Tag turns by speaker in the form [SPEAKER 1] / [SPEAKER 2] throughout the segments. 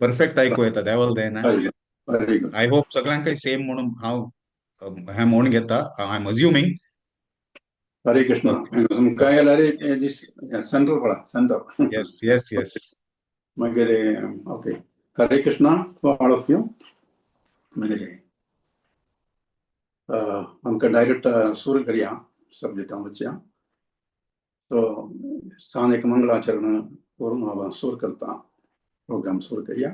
[SPEAKER 1] Perfect आयकू येता, देवल दयेन.
[SPEAKER 2] Very good.
[SPEAKER 1] I hope सगळ्यांकय सेम म्हणून हांव हें म्हणून घेता. I am assuming.
[SPEAKER 2] Hare Krishna. तुमकां जाल्यार सेंटर पळा सेंटर.
[SPEAKER 1] Yes yes yes.
[SPEAKER 2] मागीर okay, Hare Krishna to all of you. मागीर आमकां डायरेक्ट सुरू करया सब्जेक्टां वचया. सो सान एक मंगलाचरण करून हांव सुरू करता, प्रोग्राम सुरू करया.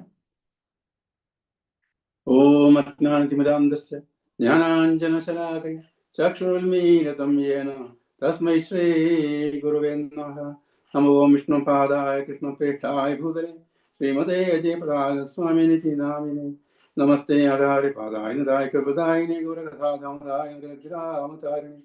[SPEAKER 2] ओम अज्ञानतिमिरान्धस्य ज्ञानाञ्जनशलाकया चक्षुरुन्मीलितं येन तस्मै श्रीगुरुवे नमः. नमो विष्णुपादाय कृष्णप्रेष्ठाय भूतले श्रीमते अजयपदाय नामिने. नमस्ते आधारिपादाय नदाय कृपदायिने गौरकथादामदाय नगरग्रामतारिणे.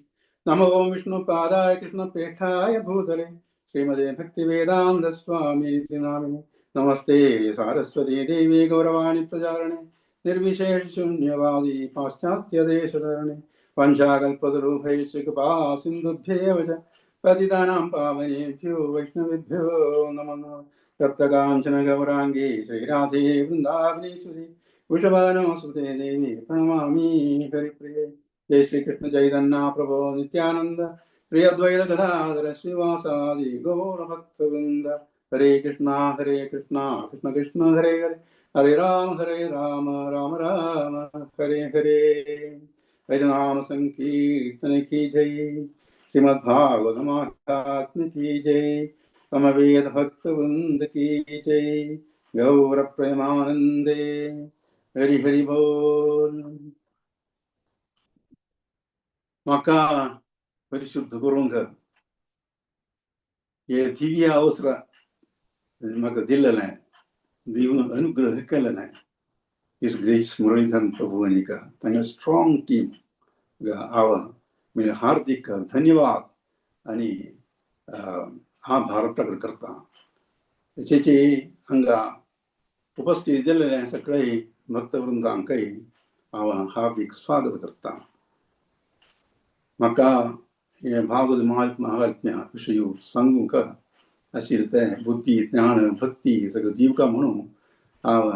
[SPEAKER 2] नमो विष्णुपादाय कृष्णप्रेष्ठाय भूतले श्रीमते भक्तिवेदान्त स्वामिनिति नामिने. नमस्ते सारस्वती देवी गौरवाणी प्रचारिणे निर्विशेष शून्यवादी पाश्चात्य देशधरणे. वंशाकल्पतरुभैश्च कृपा सिन्धुभ्येव च पतितानां पावनेभ्यो वैष्णवेभ्यो नमो नमः. तप्तकाञ्चन गौराङ्गी श्रीराधे वृन्दावनेश्वरी वृषभानुसुते देवी प्रणमामि हरिप्रिये. जय श्री कृष्ण चैतन्य प्रभो नित्यानंद प्रिय अद्वैत गदाधर श्रीवासादि गौरभक्तवृंद. हरे कृष्णा कृष्ण कृष्ण हरे हरे, हरे राम राम राम हरे हरे. हरिनाम संकीर्तन की जय, श्रीमद्भागवत महात्म्य की जय, समवेत भक्तवृंद की जय. गौर प्रेमानंदे हरि हरि बोल. म्हाका परिशुद्ध करूंक हे दिव्य अवसर म्हाका दिल्लेलें, दिवन अनुग्रह केलेलें his grace Muralidharan प्रभु आनी तांगे स्ट्रॉंग टीम हांव म्हणजे हार्दिक धन्यवाद आनी आभार प्रकट करता. तशेंच हांगा उपस्थित जाल्ले सगळे भक्तवृंदांकय हांव हार्दिक स्वागत करता. म्हाका हे भागवत महात्म्य विशय सांगूंक आशिल्लें तें बुद्धी ज्ञान भक्ती सगळें दिवका म्हणून हांव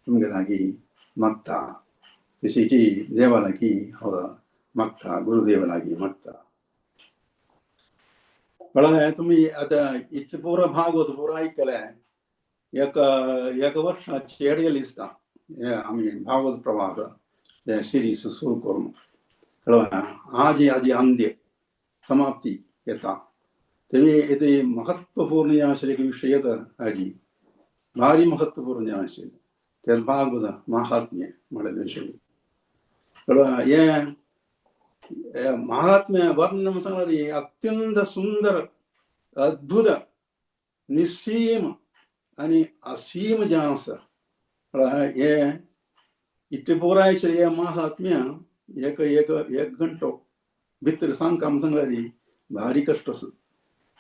[SPEAKER 2] तुमगे लागीं मागता. तशीच देवा लागीं हांव मागता, गुरुदेवा लागीं मागता. म्हळ्यार तुमी आतां इतलें पुरो भागवत पुरो आयकलें, एक एक वर्साचेर गेलें दिसता हे आमी भागवत प्रवाह सिरीज सुरू करून. कळ्ळें? आजी आजी अंत्य समाप्ती येता. तेवी इति महत्वपूर्ण आशिल्ले एक विशय आजी भारी महत्वपूर्ण आशिल्लें ते भागवत महात्म्य म्हळ्यार विशय. कळ्ळें? हे महात्म्य वर्णन सांगल्यार अत्यंत सुंदर, अद्भुत, निस्सीम आनी असीम जावन आसा. कळ्ळें? हे इतलें पुराय आशिल्लें हें महात्म्य एक एक एक घंटो भितर सांगका म्हूण सांगल्यार भारी कश्ट आसा.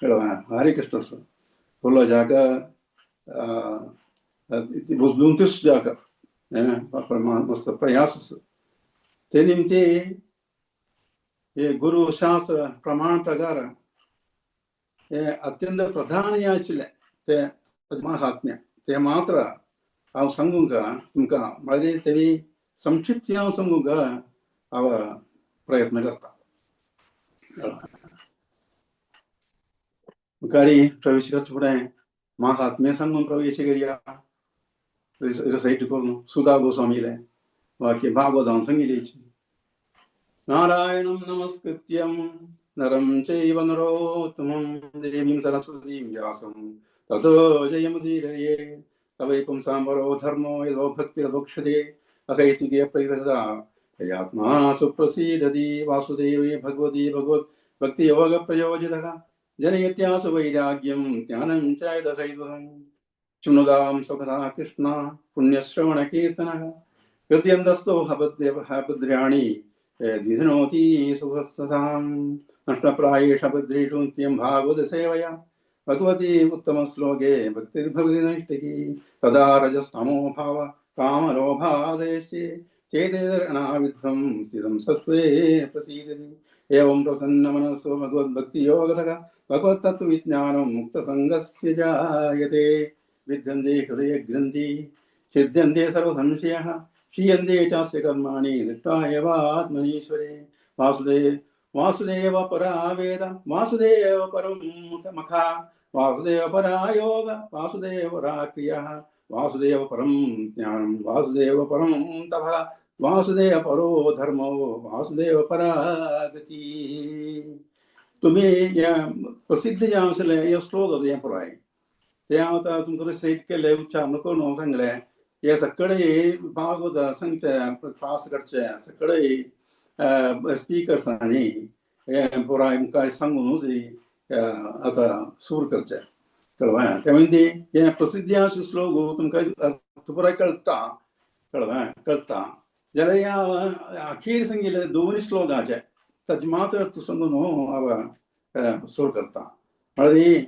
[SPEAKER 2] कळ्ळें? भारी कश्ट आसा. फुडलो जागा बसलून जागा मस्त प्रयास आसा. ते निमते हे गुरु शास्त्र प्रमाण प्रकार हे अत्यंत प्रधान आशिल्लें ते महात्म्य ते मात्र हांव सांगूंक तुमकां म्हळ्यार तेवी संक्षिप्त हांव सांगूंक हांव प्रयत्न करता. मुखारी प्रवेश करचे फुडें महात्म्य सांगून प्रवेश करया. रिसायट करून सुधा गोस्वामीलें वाक्य भागवतान सांगिल्लें. नारायणं नमस्कृत्यं नरं चैव नरोत्तमं देवीं सरस्वतीं व्यासं ततो जयमुदीरये. तवै पुंसां धर्मो यतो भक्तिरदोक्षते अहैतुके प्रयुक्ता ययात्मा सुप्रसीदति. वासुदेवे भगवती भगवत् भक्तियोगप्रयोजितः जनयत्यासु वैराग्यं ज्ञानं च यदहैतुकम्. शृणुतां सुखदा कृष्ण पुण्यश्रवणकीर्तनः हृदयन्तस्थो हबद्र्याणि द्विधनोति सुखसदां. नष्टप्रायेष भद्रेषु नित्यं भागवत सेवया भगवती उत्तमश्लोके भक्तिर्भवति नैष्ठिकी. तदा रजस्तमो भाव कामलोभादयश्च चेतेरणाविद्धं स्थितं सत्त्वे प्रसीदति. एवं प्रसन्नमनसो भगवद्भक्तियोगतः भगवत्तत्त्वविज्ञानं मुक्तसङ्गस्य जायते. विद्यन्ते हृदयग्रन्थि छिद्यन्ते सर्वसंशयः क्षीयन्ते चास्य कर्माणि दृष्टा एव आत्मनीश्वरे। वासुदेव वासुदेव परा वेद वासुदेव परं मखा वासुदेव परा योग वासुदेव परा क्रिया वासुदेव परं ज्ञानं वासुदेव परं तपः वासुदेव परो धर्मो वासुदेव परा गती। तुमी हे प्रसिद्ध जें आसलें हे श्लोक हें पुराय तें हांव आतां तुमकां रिसायट केलें, उच्चारण करून सांगलें। हे सगळे भागवत सांगचे क्लास करचे सगळे स्पिकर्सांनी हे पुराय मुखार सांगून आतां सूर करचें कळ्ळें। ते म्हणजे हे प्रसिद्ध आसा श्लोक तुमकां अर्थ पुराय कळटा, कळ्ळें कळटा जाल्यार ह्या अखेर सांगिल्ले दोन श्लोकाचे ताजे मात्र अर्थ सांगून हांव सूर करता। म्हळ्यार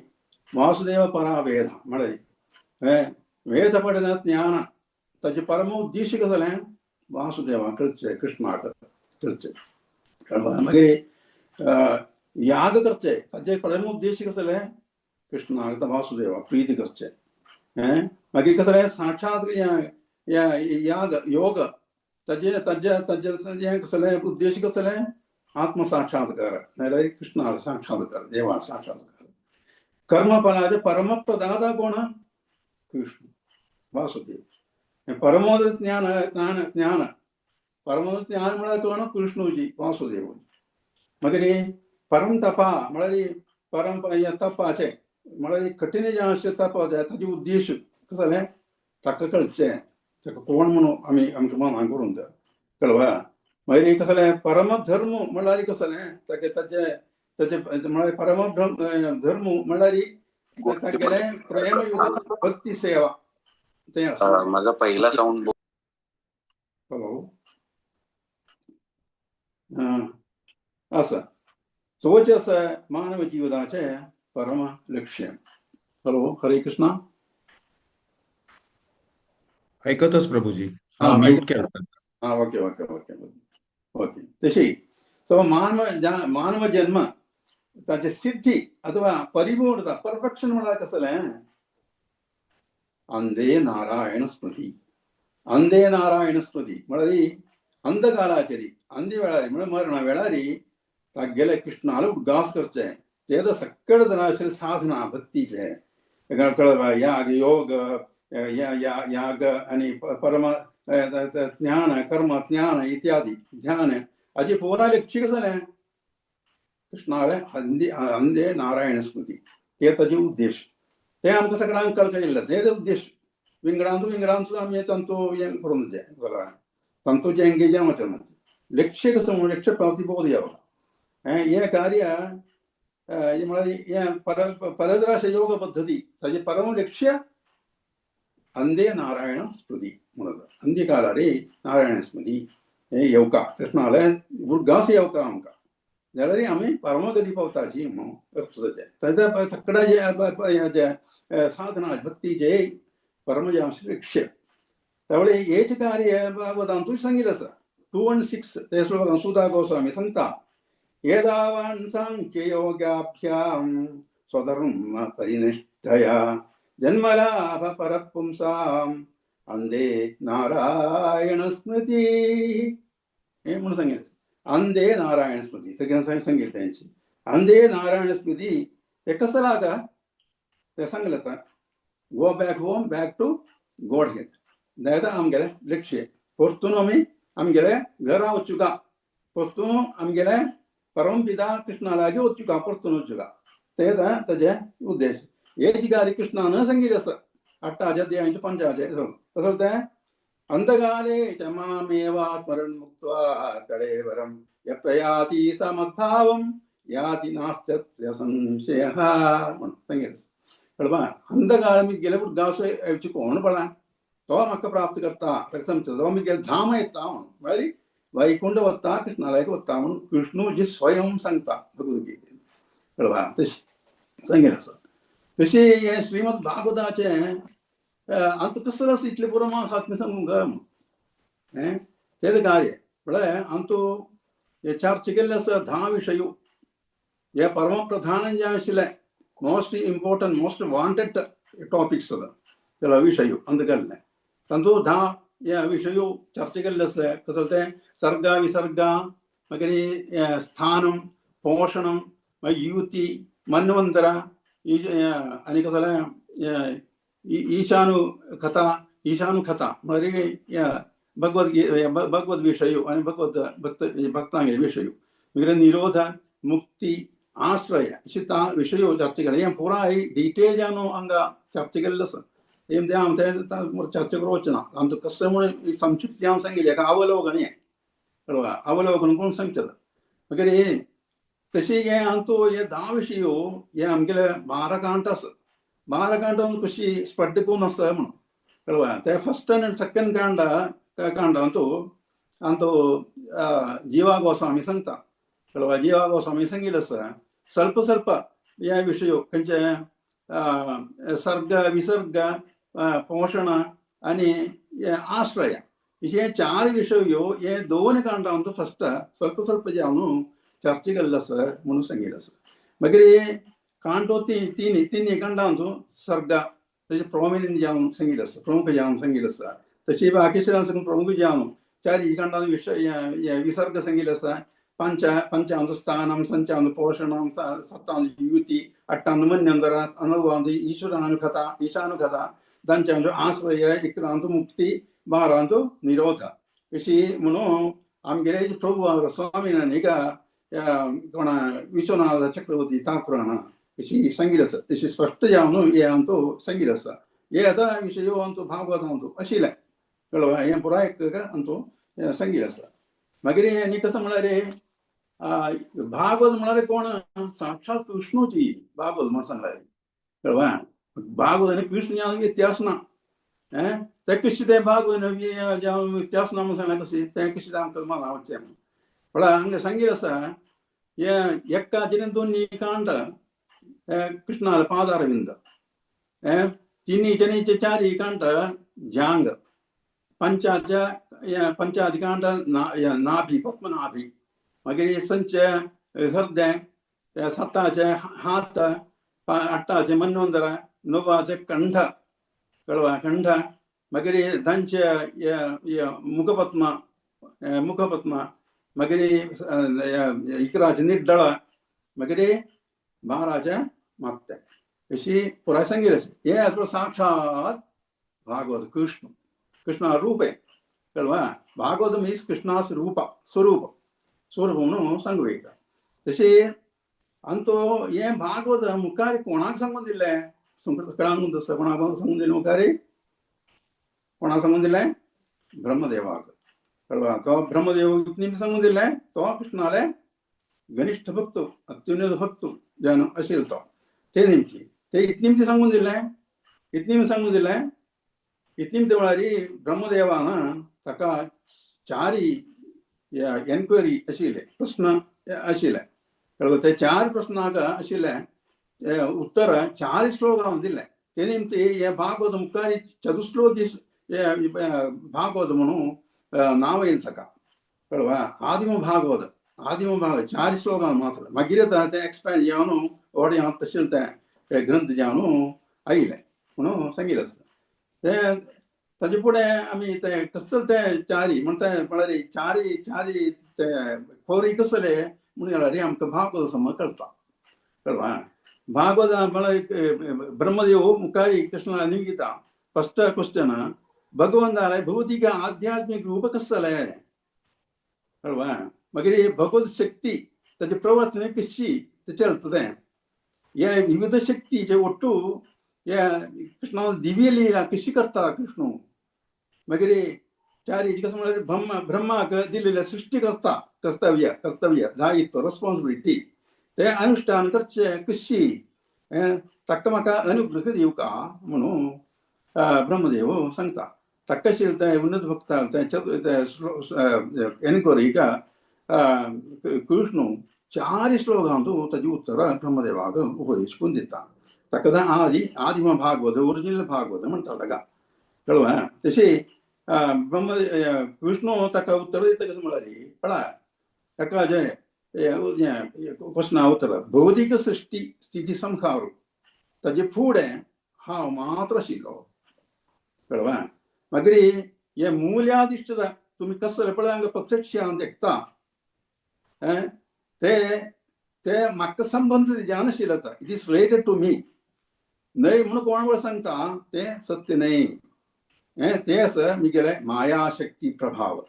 [SPEAKER 2] वासुदेव परा वेद म्हळ्यार वेद पठन ज्ञान ताजे परम उद्देश कसलें जालें वासुदेवा करचें कृष्णाक करचें कळ्ळें। मागीर याग करचे ताजे परम उद्देश कसलें कृष्णाक वासुदेवा प्रीती करचें। मागीर कसलें साक्षात याग योग ताजे ताजे ताजे हें कसलें उद्देश कसलें आत्मसाक्षात्कार नाजाल्यार कृष्णा साक्षात्कार देवा साक्षात्कार। कर्मफलाचे परमप्रदाता कोण कृष्ण वासुदेव। परमोद ज्ञान ज्ञान ज्ञान परमोद ज्ञान म्हळ्यार कोण कृष्णजी वासुदेव। मागीर परम तपा म्हळ्यार परम तपाचें म्हळ्यार कठीण जें आसता तपाचें ताजे उद्देश कसलें जालें ताका कळचें ताका कोण म्हणून आमी आमकां मनान करूंक जाय कळवा। मागीर कसलें जालें परमधर्म म्हळ्यार कसलें ताके ताजे ताजे म्हळ्यार परम धर्म म्हळ्यार तागेलें प्रेमयुक्त भक्ती सेवा तें आसा।
[SPEAKER 3] माझा पहिला साऊंड
[SPEAKER 2] हॅलो आसा तोच आसा मानव जिविताचें परम लक्ष्य। हॅलो हरे कृष्णा।
[SPEAKER 1] ऐकतच प्रभूजी। हा म्यूट केला।
[SPEAKER 2] हा ओके ओके ओके ओके तशी सो मानव मानव जन्म ताजे सिद्धी अथवा परिपूर्णता परफेक्शन म्हळ्यार कसलें अंधे नारायण स्मृती। अंधे नारायण स्मृती म्हळ्यार अंधकालाचेरी अंधी वेळारी म्हळ्यार मरणा वेळारी तागेले कृष्णाले उद्गास करचें ते तर सगळे जाणां साधना भक्तीचे याग योग याग आनी परम ज्ञान कर्म ज्ञान इत्यादी ध्यान हाजी पुराय लक्ष्य कसलें जालें कृष्णाले अंधे अंधे नारायण स्मृती ते ताजे उद्देश ते आमकां सगळ्यांक कळटा ते उद्देश विंगडांतू विंगडांतू आमी तांचो हें करूंक जाय तांचो जें एंगेज वचना लक्ष्य कसो म्हूण लक्ष्य प्राप्ती बोध जावप हें कार्य म्हळ्यार हें परद्राश योग पद्दती ताजें परम लक्ष्य अंधे नारायण स्मृती म्हणत अंधी कालारी नारायण स्मृती हें येवका कृष्णाले उद्गास येवका आमकां जाल्यार आमी परमगती पावताची म्हणून अर्थ ताजें ताजे सगळ्या जे साधना भक्तीचे परम जें लक्ष्य। त्यावेळी हेच कार्य भागवतांतूय सांगिल्लें आसा 2 and 6 ते श्लोकान सुधा गोस्वामी सांगता एतावान् सांख्ययोगाभ्यां स्वधर्म परिनिष्ठया जन्मलाभ परपुंसां अंधे नारायण स्मृती हे म्हणून सांगितलं। अंधे नारायण स्मृती सगळ्यांना सांगितलं त्यांची अंधे नारायण स्मृती हे कसं लागा ते सांगलं आता go back home back to Godhead नाही आमगेलें लक्ष्य परतून आमी आमगेले घरा वचुका परतून आमगेले परमपिता कृष्णा लागीं वचुका परतून वचुका ते ताजे उद्देश। हे जिगारी कृष्णान सांगिल्लें आसा अट्टाचे अध्यायांचे पंचाचे तसो तें अंधकाले च मामेव स्मरन् मुक्त्वा कळेवरं यप्रयाति समद्भावं याति नास्त्यत्र संशयः म्हणून सांगिल्लें। कळपा अंधकाळ मी गेले उद्गास येवचे कोण पळा तो म्हाका प्राप्त करता ताका समजता तो मी गेले धाम येता म्हणून म्हळ्यार वैकुंठ वता कृष्णालयक वता म्हणून कृष्णू जी स्वयं सांगता भगवद्गीतेन कळपा तशें सांगिल्लें आसा। तशें हें श्रीमद भागवताचें आतां कसो आसा इतलें पुरो म्हाका सांगूंक हें तें कार्य म्हळ्यार आमचो चर्च केल्लें आसा 10 विशय हे परमप्रधान जे आशिल्लें most important most wanted topics केला विशय अंत केल्लें तांचो 10 हे विशयो चर्चा केल्ले आसले. कसले ते सर्ग विसर्ग, मागीर स्थानम, पोषणम, मागीर युती, मन्वंतर आनी कसलें ईशानु कथा, ईशानु कथा म्हळ्यार भगवद् भगवद् विशयो आनी भगवत भक्त भक्तांगे विशयो, मागीर निरोध, मुक्ती, आश्रय अशी ता विशयो चर्चा केले. हें पुराय डिटेल जावन हांगा चर्चा केल्लें आसा. तें हांव तें चर्चा करूंक वचना. आमचो कसलें म्हणून संक्षिप्त हांव सांगिल्लें एका अवलोकन, हें कळ्ळें अवलोकन करून सांगचें. मागीर तशें हें आमचो हे 10 विशयो हे आमगेले 12 कांट आसा. 12 कांट कशी स्प्रेड करून आसा म्हणून कळ्ळें. ते फर्स्ट आनी सेकंड कांड कांडांतू आमचो जीवा गोस्वामी सांगता कळ्ळें. जीवा गोस्वामी सांगिल्लें आसा ಸ್ವಲ್ಪ ಸ್ವಲ್ಪ हे विशयो खंयचे सर्ग विसर्ग, पोषण आनी आश्रय हे 4 विशयो हे 2 कांडांतू फर्स्ट ಸ್ವಲ್ಪ ಸ್ವಲ್ಪ जावन चर्चा केल्लो आसा म्हणून सांगिल्लें आसा. मागीर कांटो तीन तीन कांडांतू सर्ग तशें प्रोमिनंट जावन सांगिल्लें आसा, प्रमुख जावन सांगिल्लें आसा. तशी बाकीच्या प्रमुख जावन 4 कांडांत विशय विसर्ग सांगिल्लें आसा. पंचांत स्थानम, संचांत पोषणम, 7 युती, 8 मन्यंतर, 9 ईश्वरानुकथा ईशानुकथा, 10 आश्रय, 11 मुक्ती, 12 निरोध अशी म्हणून आमगेले प्रभु स्वामीन हिका कोणा विश्वनाथ चक्रवर्ती ठाकुरान अशी सांगिल्लें आसा. तशी स्पश्ट जावन हें आमचो सांगिल्लें आसा. हे आतां विशयो आमचो भागवत आमचो आशिल्लें कळ्ळें. हें पुराय आमचो सांगिल्लें आसा. मागीर आनी कसो म्हळ्यार भागवत म्हळ्यार कोण साक्षात विष्णूची भागवत म्हण सांगलाय कळ्ळें. भागवत आनी कृष्ण व्यत्यास ना. ते कशें तें भागवत व्यत्यास ना म्हूण सांगलें कशें तें कशें आमकां मना वचचें म्हळ्यार हांगा सांगिल्लें आसा हे एकाचें 2 कांड कृष्णाले पादारविंद, 3 4 कांड जांग, पंचादि कांड नाभि पद्मनाभि, मागीर संचे हृदय, 7 हात, 8 मन्वंतर, 9 कंठ कळ्ळें कंठ, मागीर 10 मुखपद्म मुखपद्म, मागीर 11 निर्दळ, मागीर 12 मात्य अशी पुराय सांगिल्लें. हें आसा साक्षात भागवत कृष्ण कृष्ण रूप आहे कळ्ळें. भागवत मीन्स कृष्णास रूप स्वरूप स्वरूप म्हणून सांगू येता. तशें आनी हें भागवत मुखार कोणाक सांगून दिलें? कोणाक सांगून दिलें मुखार? कोणाक सांगून दिलें? ब्रह्मदेवाक कळ्ळें. तो ब्रह्मदेव इतली सांगून दिलें तो कृष्णाले घनिष्ठ भक्त अत्युन्नत भक्त जावन आशिल्लो तो. ते नेमकी ते इतली सांगून दिलें, इतली सांगून दिलें. इतली म्हळ्यार ब्रह्मदेवान ताका 4 एनक्वायरी आशिल्ले प्रस्न आशिल्ले कळ्ळें. ते 4 प्रस्नाक आशिल्ले उत्तर 4 श्लोकां दिले. ते निमती हे भागवत मुखार चतुश्लोकी भागवत म्हणून नांव येयलें ताका कळ्ळें. आदिम भागवत आदिम भागवत 4 श्लोकां मात्र. मागीर ते एक्सपॅन्ड जावन व्हडलें तशें ते ग्रंथ जावन आयले म्हणून सांगिल्लें आसा. ते ताजे फुडें आमी ते कसले ते 4 म्हणटा म्हळ्यार 4 4 ते खोरी कसले म्हणून जाल्यार आमकां भागवत समज कळटा कळ्ळें. भागवत म्हळ्यार ब्रह्मदेव मुखार कृष्णा निमिता फर्स्ट क्वेश्चन भगवंताले भौतिक आध्यात्मिक रूप कसलें कळ्ळें. मागीर भगवत शक्ती ताजें प्रवर्तन कशी तें चलता तें हे विविध शक्तीचे ಒಟ್ಟು हे कृष्णा दिव्य लीला कशी करता कृष्ण. मागीर 4 कसं म्हळ्यार ब्रह्मा ब्रह्माक दिलेलें सृश्टी करता कर्तव्य कर्तव्य दायित्व रेस्पॉन्सिबिलिटी ते अनुष्ठान करचें कशी ताका म्हाका अनुग्रह दिवका म्हणून ब्रह्मदेव सांगता. ताका कशें तें उन्नत भक्ता तें एनक्वायरीक कृष्ण 4 श्लोकांतू ताजी उत्तरां ब्रह्मदेवाक उपदेश करून दिता. ताका आदि आदिम भागवत ओरिजिनल भागवत म्हणटा ताका कळ्ळें. तशें ब्रह्म विष्णु ताका उत्तर दिता कशें म्हळ्यार पळय ताका जें क्वेश्चना उत्तर भौतिक सृश्टी स्थिती संहार ताजे फुडें हांव मात्र आशिल्लो कळ्ळें. मागीर हे मूल्याधिष्ठित तुमी कसले पळय हांगा प्रत्यक्षान देखता ते ते म्हाका संबंद जाणशील आतां it is related to me न्हय म्हणून कोण वेळ सांगता तें सत्य न्हय. हें तें आसा मिगेले मायाशक्ती प्रभाव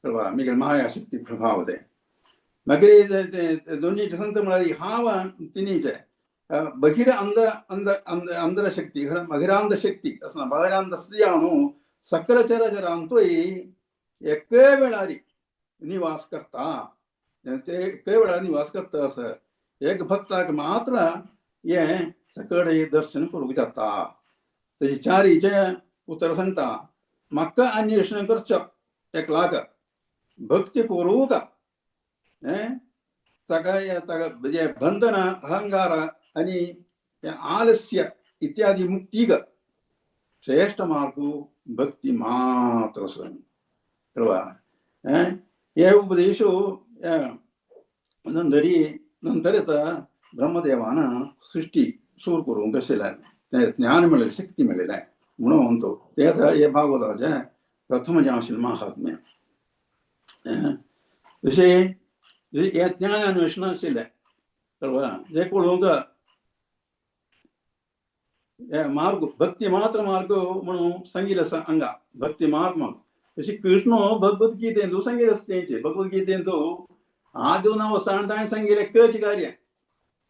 [SPEAKER 2] कळवा मिगेले मायाशक्ती प्रभाव तें. मागीर ते दोनूय सांगता म्हळ्यार हांव तिनीचे बहिर अंध अंध अंध अंधशक्ती बहिरांध शक्ती आसना बहिरांध जाणू सकल चराचरांतूय एके वेळारी निवास करता ते एके वेळार निवास करता असं एक भक्ताक मात्र हें सकड दर्शन करूंक जाता. तशी चारीचें उतर सांगता म्हाका अन्वेषण करचो एकलाक भक्ती करूंक ताका ताका म्हणजे बंधन अहंकार आनी आलस्य इत्यादी मुक्तीक श्रेष्ठ मार्ग भक्ती मात्र आसा कळवा. हे उपदेश नंतरी नंतर येता ब्रह्मदेवान सृष्टी सुरू करूंक आशिल्लें तें ज्ञान मेळिल्लें शक्ती मेळिल्लें म्हणून तो ते आतां हे भागवताचें प्रथम जें आशिल्लें महात्म्य. तशें हें ज्ञान अन्वेषण आशिल्लें कळवा जें पळोवंक हे मार्ग भक्ती मात्र मार्ग म्हणून सांगिल्लें आसा हांगा भक्ती मार्ग. तशी कृष्ण भगवद्गीतेंतू सांगिल्लें आसा तेंचे भगवद्गीतेंतू आदि अवसान ताणें सांगिल्लें कच कार्य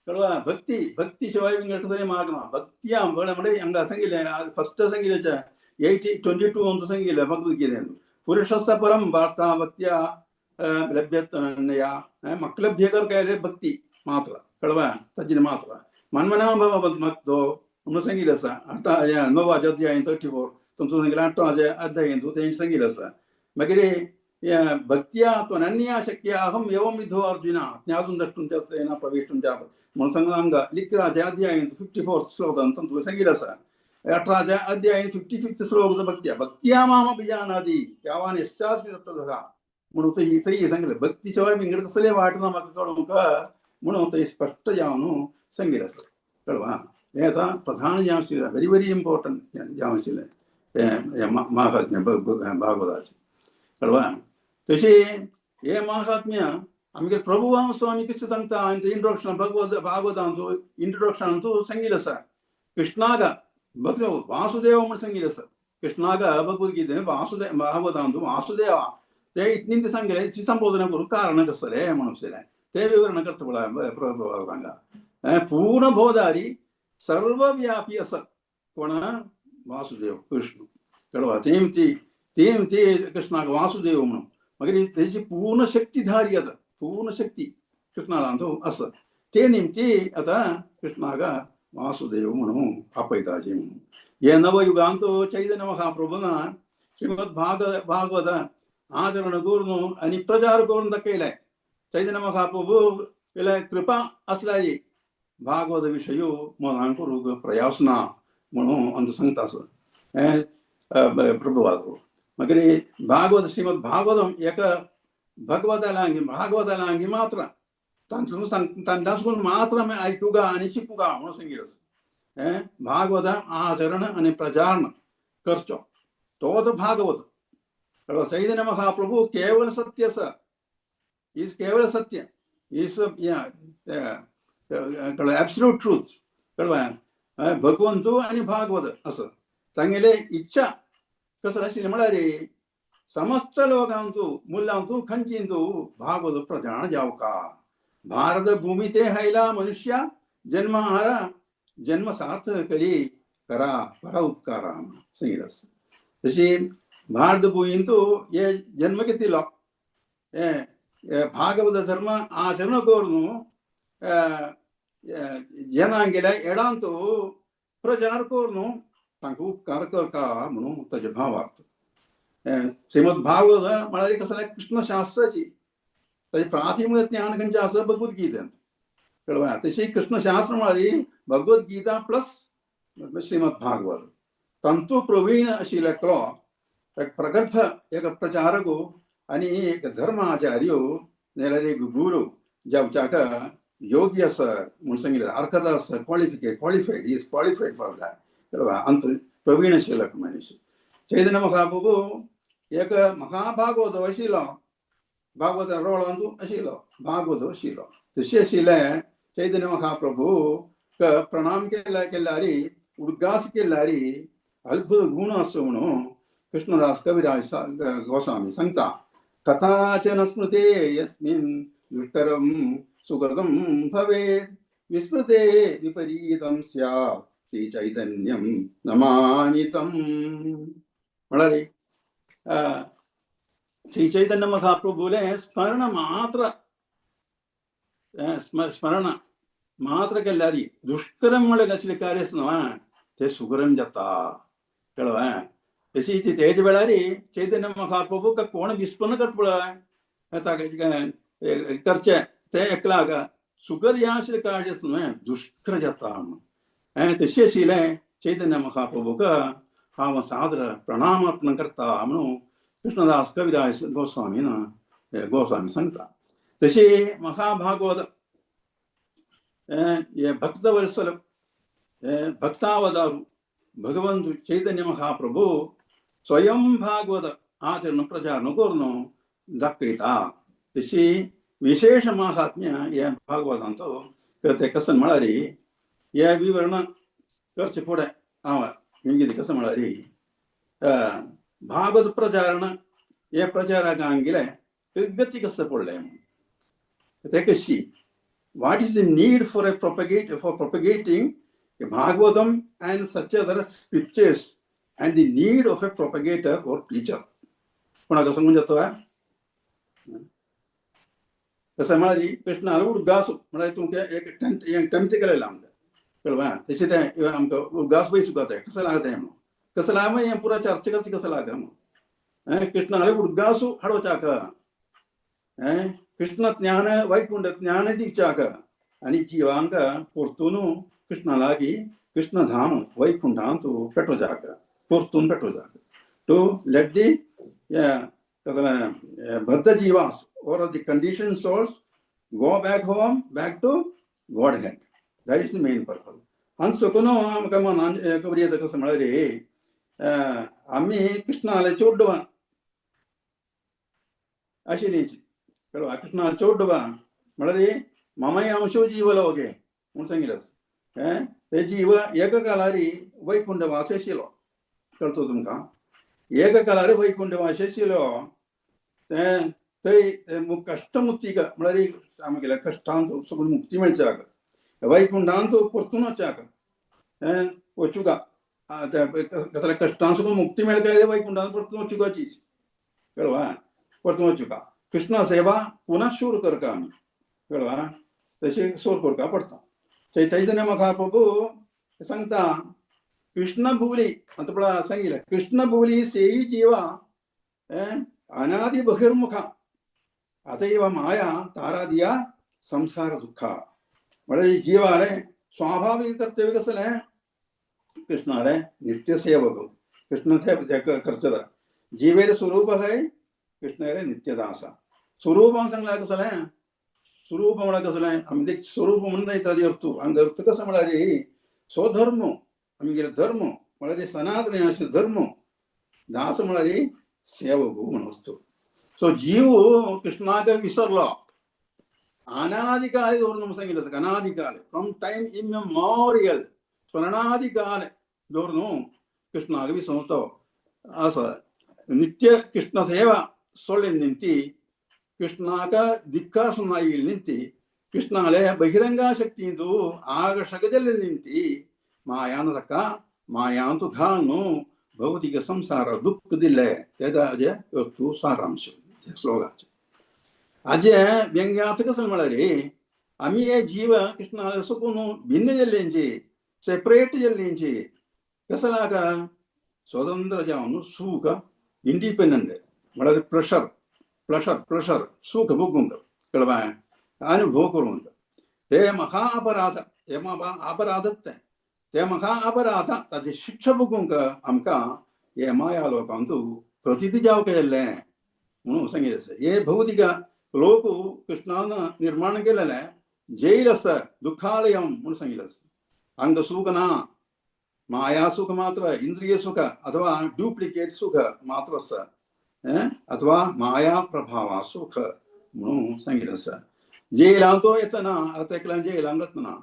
[SPEAKER 2] कळवा. भक्ती भक्ती शिवाय विंगड कसले मार्ग ना. भक्तिया म्हणजे हांगा सांगिल्लें फस्ट सांगिल्लें 8:22 अंत सांगिल्लें भगवद्गीतेंतू पुरुषस्य परम वार्ता भक्त्या लभ्यतनया मक्लभ्य कर भक्ती मात्र कळवा तज्ञ मात्र मन्मना भव मत्तो म्हणून सांगिल्लें आसा. आतां 9 अध्याय 34 तुमचो सांगिल्लें 8 अध्यायंतू तें सांगिल्लें आसा. मागीर भक्त्या त्वनन्या शक्य अहम एवं विधो अर्जुन ज्ञातुं द्रष्टुं च तेन प्रवेष्टुं च म्हणून सांगलां हांगा लिखराच्या अध्यायंत 54 श्लोकांत तुमकां सांगिल्लें आसा. 18 अध्याय 55 श्लोक भक्त्या भक्त्या माम अभिजानाति यावान यश्चास्मि तत्त्वतः म्हणून थंय थंय सांगिल्लें भक्ती शिवाय विंगड कसले वाट ना म्हाका कळोवंक म्हणून थंय स्पश्ट जावन सांगिल्लें आसा कळवा. हें आतां प्रधान जें आशिल्लें व्हेरी व्हेरी इम्पॉर्टंट जें आशिल्लें तें महात्म्य भागवताचें कळवा. तशें हें महात्म्य आमगे प्रभु स्वामी कितें सांगता इंट्रोडक्शन भगवत भागवतांचो इंट्रोडक्शनांतू सांगिल्लें आसा कृष्णाक भक्त वासुदेव म्हणून सांगिल्लें आसा. कृष्णाक भगवद्गीते वासुदेव भागवतांतू वासुदेव ते इतनी सांगिल्लें संबोधन करूंक कारण कसलें म्हणून आशिल्लें ते विवरण करता पळय प्रभु पूर्ण बोधारी सर्वव्यापी आसा कोण वासुदेव कृष्ण कळवा. तेम ती तेम ती कृष्णाक वासुदेव म्हणून मागीर तेजी पूर्ण शक्तिधारी आतां पूर्ण शक्ती कृष्णालांतू आसा ते निमती आतां कृष्णाक वासुदेव म्हणून आपयताचे म्हणून. हे नवयुगांत चैतन्य महाप्रभुना श्रीमद भागवत आचरण करून आनी प्रचार करून दाखयलें. चैतन्य महाप्रभु कृपा आसल्यारी भागवत विशय मनान करूंक प्रयास ना म्हणून अंत सांगता आसा हें प्रभुवाद. मागीर भागवत श्रीमद भागवतम एक भगवतालांगी भागवतालांगी मात्र तांतून तांकां मात्र आमी आयकुगा आनी शिकुगा म्हणून सांगिल्लें आसा. हें भागवत आचरण आनी प्रचारण करचो तो भागवत. चैतन्य महाप्रभु केवल सत्य आसा is केवल सत्य is absolute truth कळवा. भगवंतू आनी भागवत आसा तांगेले इच्छा कसं आशिल्लें म्हळ्यार समस्त लोकांतू मुल्यांतू खंचींतू भागवत प्रचार जावका. भारत भूमी ते हैला मनुष्य जन्म हारा जन्म सार्थक करी करा परा उपकारा सांगिल्लें आसा. तशी भारत भुंयंतू हे जन्म घेतिल्लो हे भागवत धर्म आचरण करून जनांगेल्या एडांतू प्रचार करून तांकां उपकार करता म्हणून ताजे भावार्थ. श्रीमद भागवत म्हळ्यार कसलें कृष्णशास्त्राची ताजें प्राथमिक ज्ञान खंयचें आसा भगवद्गीतेंत कळवा. तशी कृष्णशास्त्र म्हळ्यार भगवद्गीता प्लस श्रीमद भागवत तांतू प्रवीण आशिल्लो एकलो एक प्रगल्भ एक प्रचारक आनी एक धर्माचार्य नाल्यार एक गुरू जावच्याक योग्य आसा म्हूण सांगिल्लें. अर्हता आसा qualified is qualified for that कळवा. अंत प्रवीण आशिल्लो मनीस. चैतन्य महाप्रभू एक महाभागवत आशिल्लो, भागवत रोळांतू आशिल्लो, भागवत आशिल्लो. तशें आशिल्लें चैतन्य महाप्रभू प्रणाम केल्यारी उद्गास केल्यारी अद्भुत गुण आसो म्हणून कृष्णदास कविराज गोस्वामी सांगता. कथाचन स्मृते यस्मिन् दुष्करं सुगतं भवेत् विस्मृते विपरीतं स्यात् श्री चैतन्यं नमानितं. म्हळ्यार श्री चैतन्य महाप्रभुले स्मरण मात्र स्मरण मात्र केल्यारी दुष्करम म्हळ्यार कसलें कार्य न्हय ते सुकरम जाता कळ्ळें. तशी तेज वेळार चैतन्य महाप्रभू कोण विस्मरण करता पळय करचें तें एकलाक सुकर हें आशिल्लें कार्य न्हय दुष्कर जाता म्हणून. तशें आशिल्लें चैतन्य महाप्रभूक हांव सादर प्रणाम अर्पण करता म्हणून कृष्णदास कविराज गोस्वामी गोस्वामी सांगता. तशी महाभागवत हे भक्तवत्सल भक्तावतारू भगवंत चैतन्य महाप्रभू स्वयं भागवत आचरण प्रचार करून दाखयता. तशी विशेष महात्म्य हे भागवतांतो ते कसं म्हळ्यार हे विवरण करचे फुडें हांव निमगीत कसं म्हळ्यार भागवत प्रचारण हे प्रचाराक आमगेले गती कसं पडलें ते कशी what is the need for a propagate for propagating Bhagavatam and such other scriptures and the need of a propagator or preacher. कोणाक सांगून जाता तशें म्हळ्यार कृष्णालो उद्गास म्हळ्यार तुमकां एक टेम्प्ट केलेलें आमकां कळ्ळें. तशें तें आमकां उद्गास पळय सुद्दां तें कसं लागता तें म्हणून कसं लाग हें पुरा चर्चा करचें कसं लागा म्हणून कृष्णाले उद्गासू हाडोवच्याक कृष्ण ज्ञान वैकुंठ ज्ञान दिवच्याक आनी जिवांक परतून कृष्णा लागीं कृष्णधाम वैकुंठांत पेटोवच्याक परतून पेटोवच्याक टू let the बद्ध जीवास or the conditioned souls go back home, back to Godhead. That is the main purpose. हांगा सकून आमकां मनान खबर येता कसं म्हळ्यार आमी कृष्णाले चोडवा आशिल्ली कळ्ळें. कृष्णा चोडवा म्हळ्यार ममय अंशो जीवलोके म्हूण सांगिल्लें ते जीव एककालारी वैकुंठ वास आशिल्लो कळतो तुमकां. एककालारी वैकुंठ वास आशिल्लो तें थंय कश्टमुक्तीक म्हळ्यार आमगेल्या कश्टांत सगळी मुक्ती मेळच्याक वैकुंठांत परतून वच्याक वचुका कसल्या कश्टां सगळी मुक्ती मेळटा वैकुंठांत परतून वचुकाची कळवा परतून वचुका कृष्ण सेवा पुनः सुरू करका आमी कळवा तशें सुरू करका पडटा. चैतन्य महाप्रभू सांगता कृष्ण भुवली आतां पळय सांगिल्लें कृष्ण भुवली सेई जीवा अनादि बहिर्मुख अतएव माया तारादिया संसार दुःख. म्हळ्यार जीवाले स्वाभाविक कर्तव्य कसलें कृष्णाले नित्य सेवक कृष्ण सेवा करचें जीवेर स्वरूप है कृष्णाले नित्यदास. स्वरूप सांगला कसलें स्वरूप म्हळ्यार कसलें आमी स्वरूप म्हणून ताजे अर्थ हांगा अर्थ कसो म्हळ्यार स्वधर्म आमगेले धर्म म्हळ्यार सनातन अशें धर्म दास म्हळ्यार सेवक म्हणून अर्थ. सो जीव कृष्णाक विसरलो अनादिकाले दवरून सांगिल्लें अनादिकाले फ्रॉम टायम इमेमोरियल स्मरणादिकाले दवरून कृष्णाक विसरतो आसा. नित्य कृष्ण सेवा सोडली निंती कृष्णाक ಧಿಕ್ಕಾರನಾಗಿ ನಿಂತಿ ಕೃಷ್ಣಾಲೆ ಬಹಿರಂಗ ಶಕ್ತಿಂದು ಆಕರ್ಷಕದಲ್ಲಿ ನಿಂತಿ ಮಾಯಾನದಕ್ಕ ಮಾಯಾಂತು ಘಾನು ಭೌತಿಕ ಸಂಸಾರ ದುಃಖದಿಲ್ಲೆ तेजा वस्तू सारांश श्लोकाचे. आजे व्यंग्यार्थ कसं म्हळ्यार आमी हे जीव कृष्णाले सकून भिन्न जाल्ल्यांची सेपरेट जाल्ल्यांची कसं लागा स्वतंत्र जावन सुख इंडिपेंडंट म्हळ्यार प्लशर प्लशर प्लशर सुख भोगूंक कळ्ळें अनुभव करूंक ते महाअपराध ते अपराधच ते ते महाअपराध ताची शिक्षा भोगूंक आमकां हे माया लोकांतू प्रतीत जावंक येयल्लें म्हणून सांगिल्लें आसा. हे भौतिक लोक कृष्णान निर्माण केलेलें जैल आसा दुःखालयम म्हणून सांगिल्लें आसा. हांगा सूख ना माया सुख मात्र, इंद्रिय सुख अथवा डुप्लिकेट सुख मात्र आसा, अथवा माया प्रभाव सुख म्हणून सांगिल्लें आसा. जेलांत तो येतना आतां एकल्यान जेलांत वतना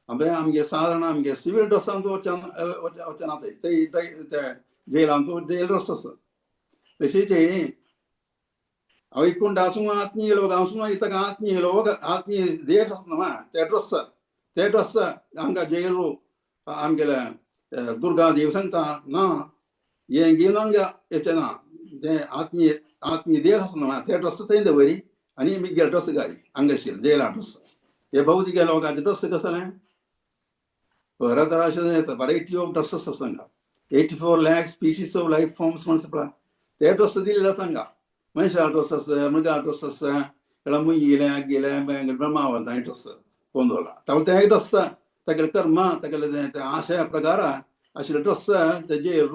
[SPEAKER 2] आमगे आमगे सादारण आमगे सिवील ड्रेसान वचना, ते जेलांत जेल ड्रेस आसा. तशीच वैकुंठ आसूं आत्मीय लोक आसूं, इतक आत्मीय लोक आत्मीय देह आसना ते ड्रेस, ते ड्रेस हांगा जेल आमगेले दुर्गा देव सांगता ना हें घेवन हांगा येचें ना, ते आत्मीय आत्मीय देह आसना ते ड्रेस थंय दवरी आनी मिगेल ड्रेस घाली हांगा आशिल्ले जेला ड्रेस. हे भौतिक लोकांचे ड्रेस कसलें तरातराचे व्हरायटी ऑफ ड्रेसेस आसा हांगा. 84 lakh species of life forms म्हण सपला ते ड्रेस दिलेले आसा हांगा. मनशा ड्रेस आसा, मृगा ड्रेस आसा, मुयिले अग्गिले ब्रह्मावल ड्रेस कोंदोला तावळ ते ड्रेस तागेले कर्म तागेले आशया प्रकार आशिल्ले ड्रेस ते जेल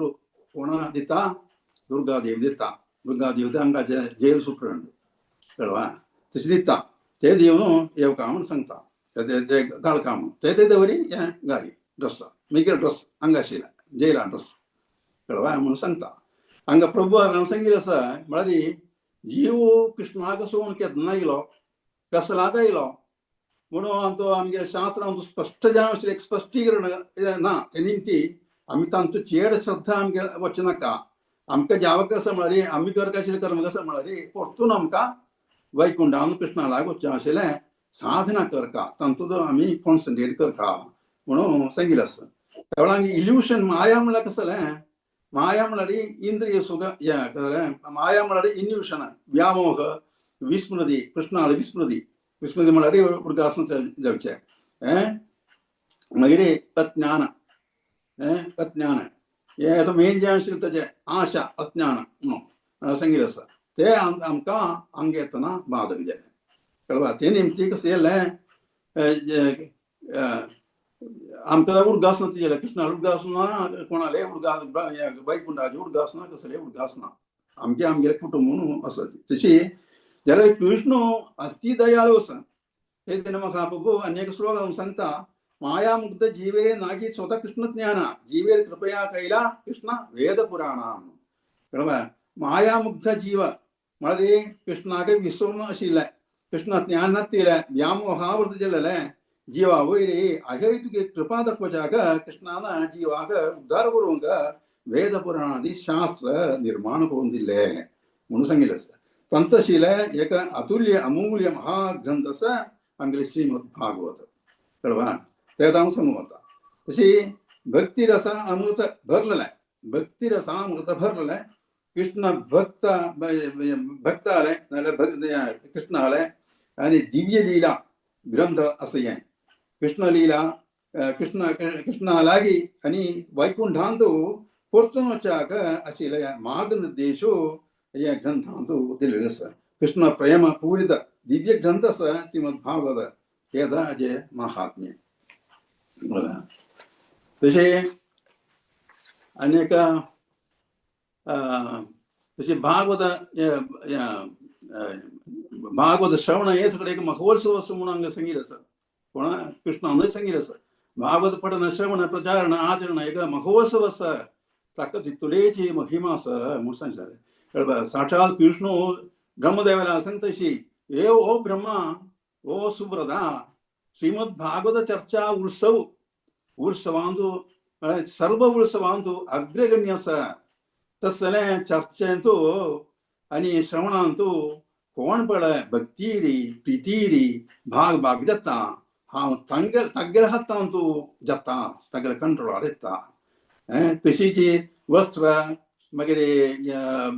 [SPEAKER 2] कोणा दिता, दुर्गा देव दिता. दुर्गा देव ते हांगा जेल सुप्रेंड कळवा तशें दिता, ते दिवन येवका म्हूण सांगता, ते घालका म्हूण ते ते दवरी हें घाली ड्रेस मिगेल ड्रेस हांगा आशिल्ले जेला ड्रेस कळवा म्हणून सांगता. हांगा प्रभु हांगा सांगिल्लें आसा म्हळ्यार जीव कृष्णाक सोडून केन्ना येयलो कसलाक येयलो म्हणून आमचो आमगे शास्त्रांत स्पश्ट जावन आशिल्लें एक स्पश्टीकरण ना. ते निमती आमी तांचो चेड श्रद्धा आमगे वचनाका. आमकां जावक आसा म्हळ्यार आमी करता आशिल्लें कर्म कशें म्हळ्यार परतून आमकां वैकुंठान कृष्णा लागू वचचें आशिल्लें साधना करता, तांचो आमी कॉन्सन्ट्रेट करता म्हणून सांगिल्लें आसा. त्या वेळार इल्युशन माया म्हणल्यार कसलें, माया म्हळ्यार इंद्रिय सुख, माया म्हळ्यार इल्युशन, व्यामोह, विस्मृती, कृष्णाली विस्मृती, विस्मृती म्हळ्यार उडगासन जावचें, मागीर अज्ञान, अज्ञान हें आतां मेन जें आशिल्लें ताजें आशा अज्ञान म्हणून सांगिल्लें आसा. ते आमकां हांगा येतना बादक जालें कळवा. ते निमती कशें जालें आमकां उडगास ना जालें, कृष्णा उडगास ना, कोणाले उडगास वैकुंठाचे उडगास ना, कसले उडगास ना, आमगे आमगेलें कुटुंब म्हणून आसा. तशी जाल्यार कृष्ण अति दयाळू आसा. हे तेन्ना म्हाका प्रभु आनी एक श्लोक सांगता, मायामुग्ध जीवे नागी स्वतः कृष्ण ज्ञान जीवे कृपया कैला कृष्ण वेद पुराण. कळवा मायामुग्ध जीव म्हळ्यार कृष्णाक विसरून आशिल्लें, कृष्ण ज्ञान नातिल्लें, व्यामोहावृत जाल्लें जीवा वयर अहैतुकी कृपा दाखोवच्याक कृष्णान जीवाक उद्धार करूंक वेद पुराणादी शास्त्र निर्माण करून दिल्लें म्हणून सांगिल्लें आसा. तंतशील एक अतुल्य अमूल्य महाग्रंथ आसा आमगेलें श्रीमद भागवत कळवा. तें हांव सांगूं वता. तशी भक्तिरसा अमृत भरलेलें, भक्तिरसामृत भरलेलें कृष्ण भक्त भक्तालें नाल्यार कृष्णालें आनी दिव्य लीला ग्रंथ आसा हें. कृष्ण लीला कृष्ण कृष्णा लागीं आनी वैकुंठांत परतून वच्याक आशिल्ले मार्गनिर्देशो ह्या ग्रंथांत दिल्लेलो आसा. कृष्ण प्रेम पूरित दिव्य ग्रंथ आसा श्रीमद भागवत हें हाजें महात्म्य. तशें आनी एक तशें भागवत भागवत श्रवण हें सगळें एक महोत्सव असो म्हणून हांगा सांगिल्लें आसा. कोणा कृष्णानूय सांगिल्लें आसा, भागवत पठन श्रवण प्रचारण आचरण एक महोत्सव आसा, ताका तितुलेची महिमा आसा म्हूण सांगताले. साक्षात कृष्ण ब्रह्मदेवाला सांगता तशी, ए ओ ब्रह्मा ओ सुब्रता श्रीमद भागवत चर्चा उत्सव उत्सवांतु सर्व उत्सवांतु अग्रगण्य आसा. तसलें चर्चेंतु आनी श्रवणांतु कोण पळय भक्तीरी प्रितीरी भाग भाग जाता, हांव तांगेल तागेल्या हातांतु जाता, तागेल्या कंट्रोलार येता. तशीची वस्त्र मागीर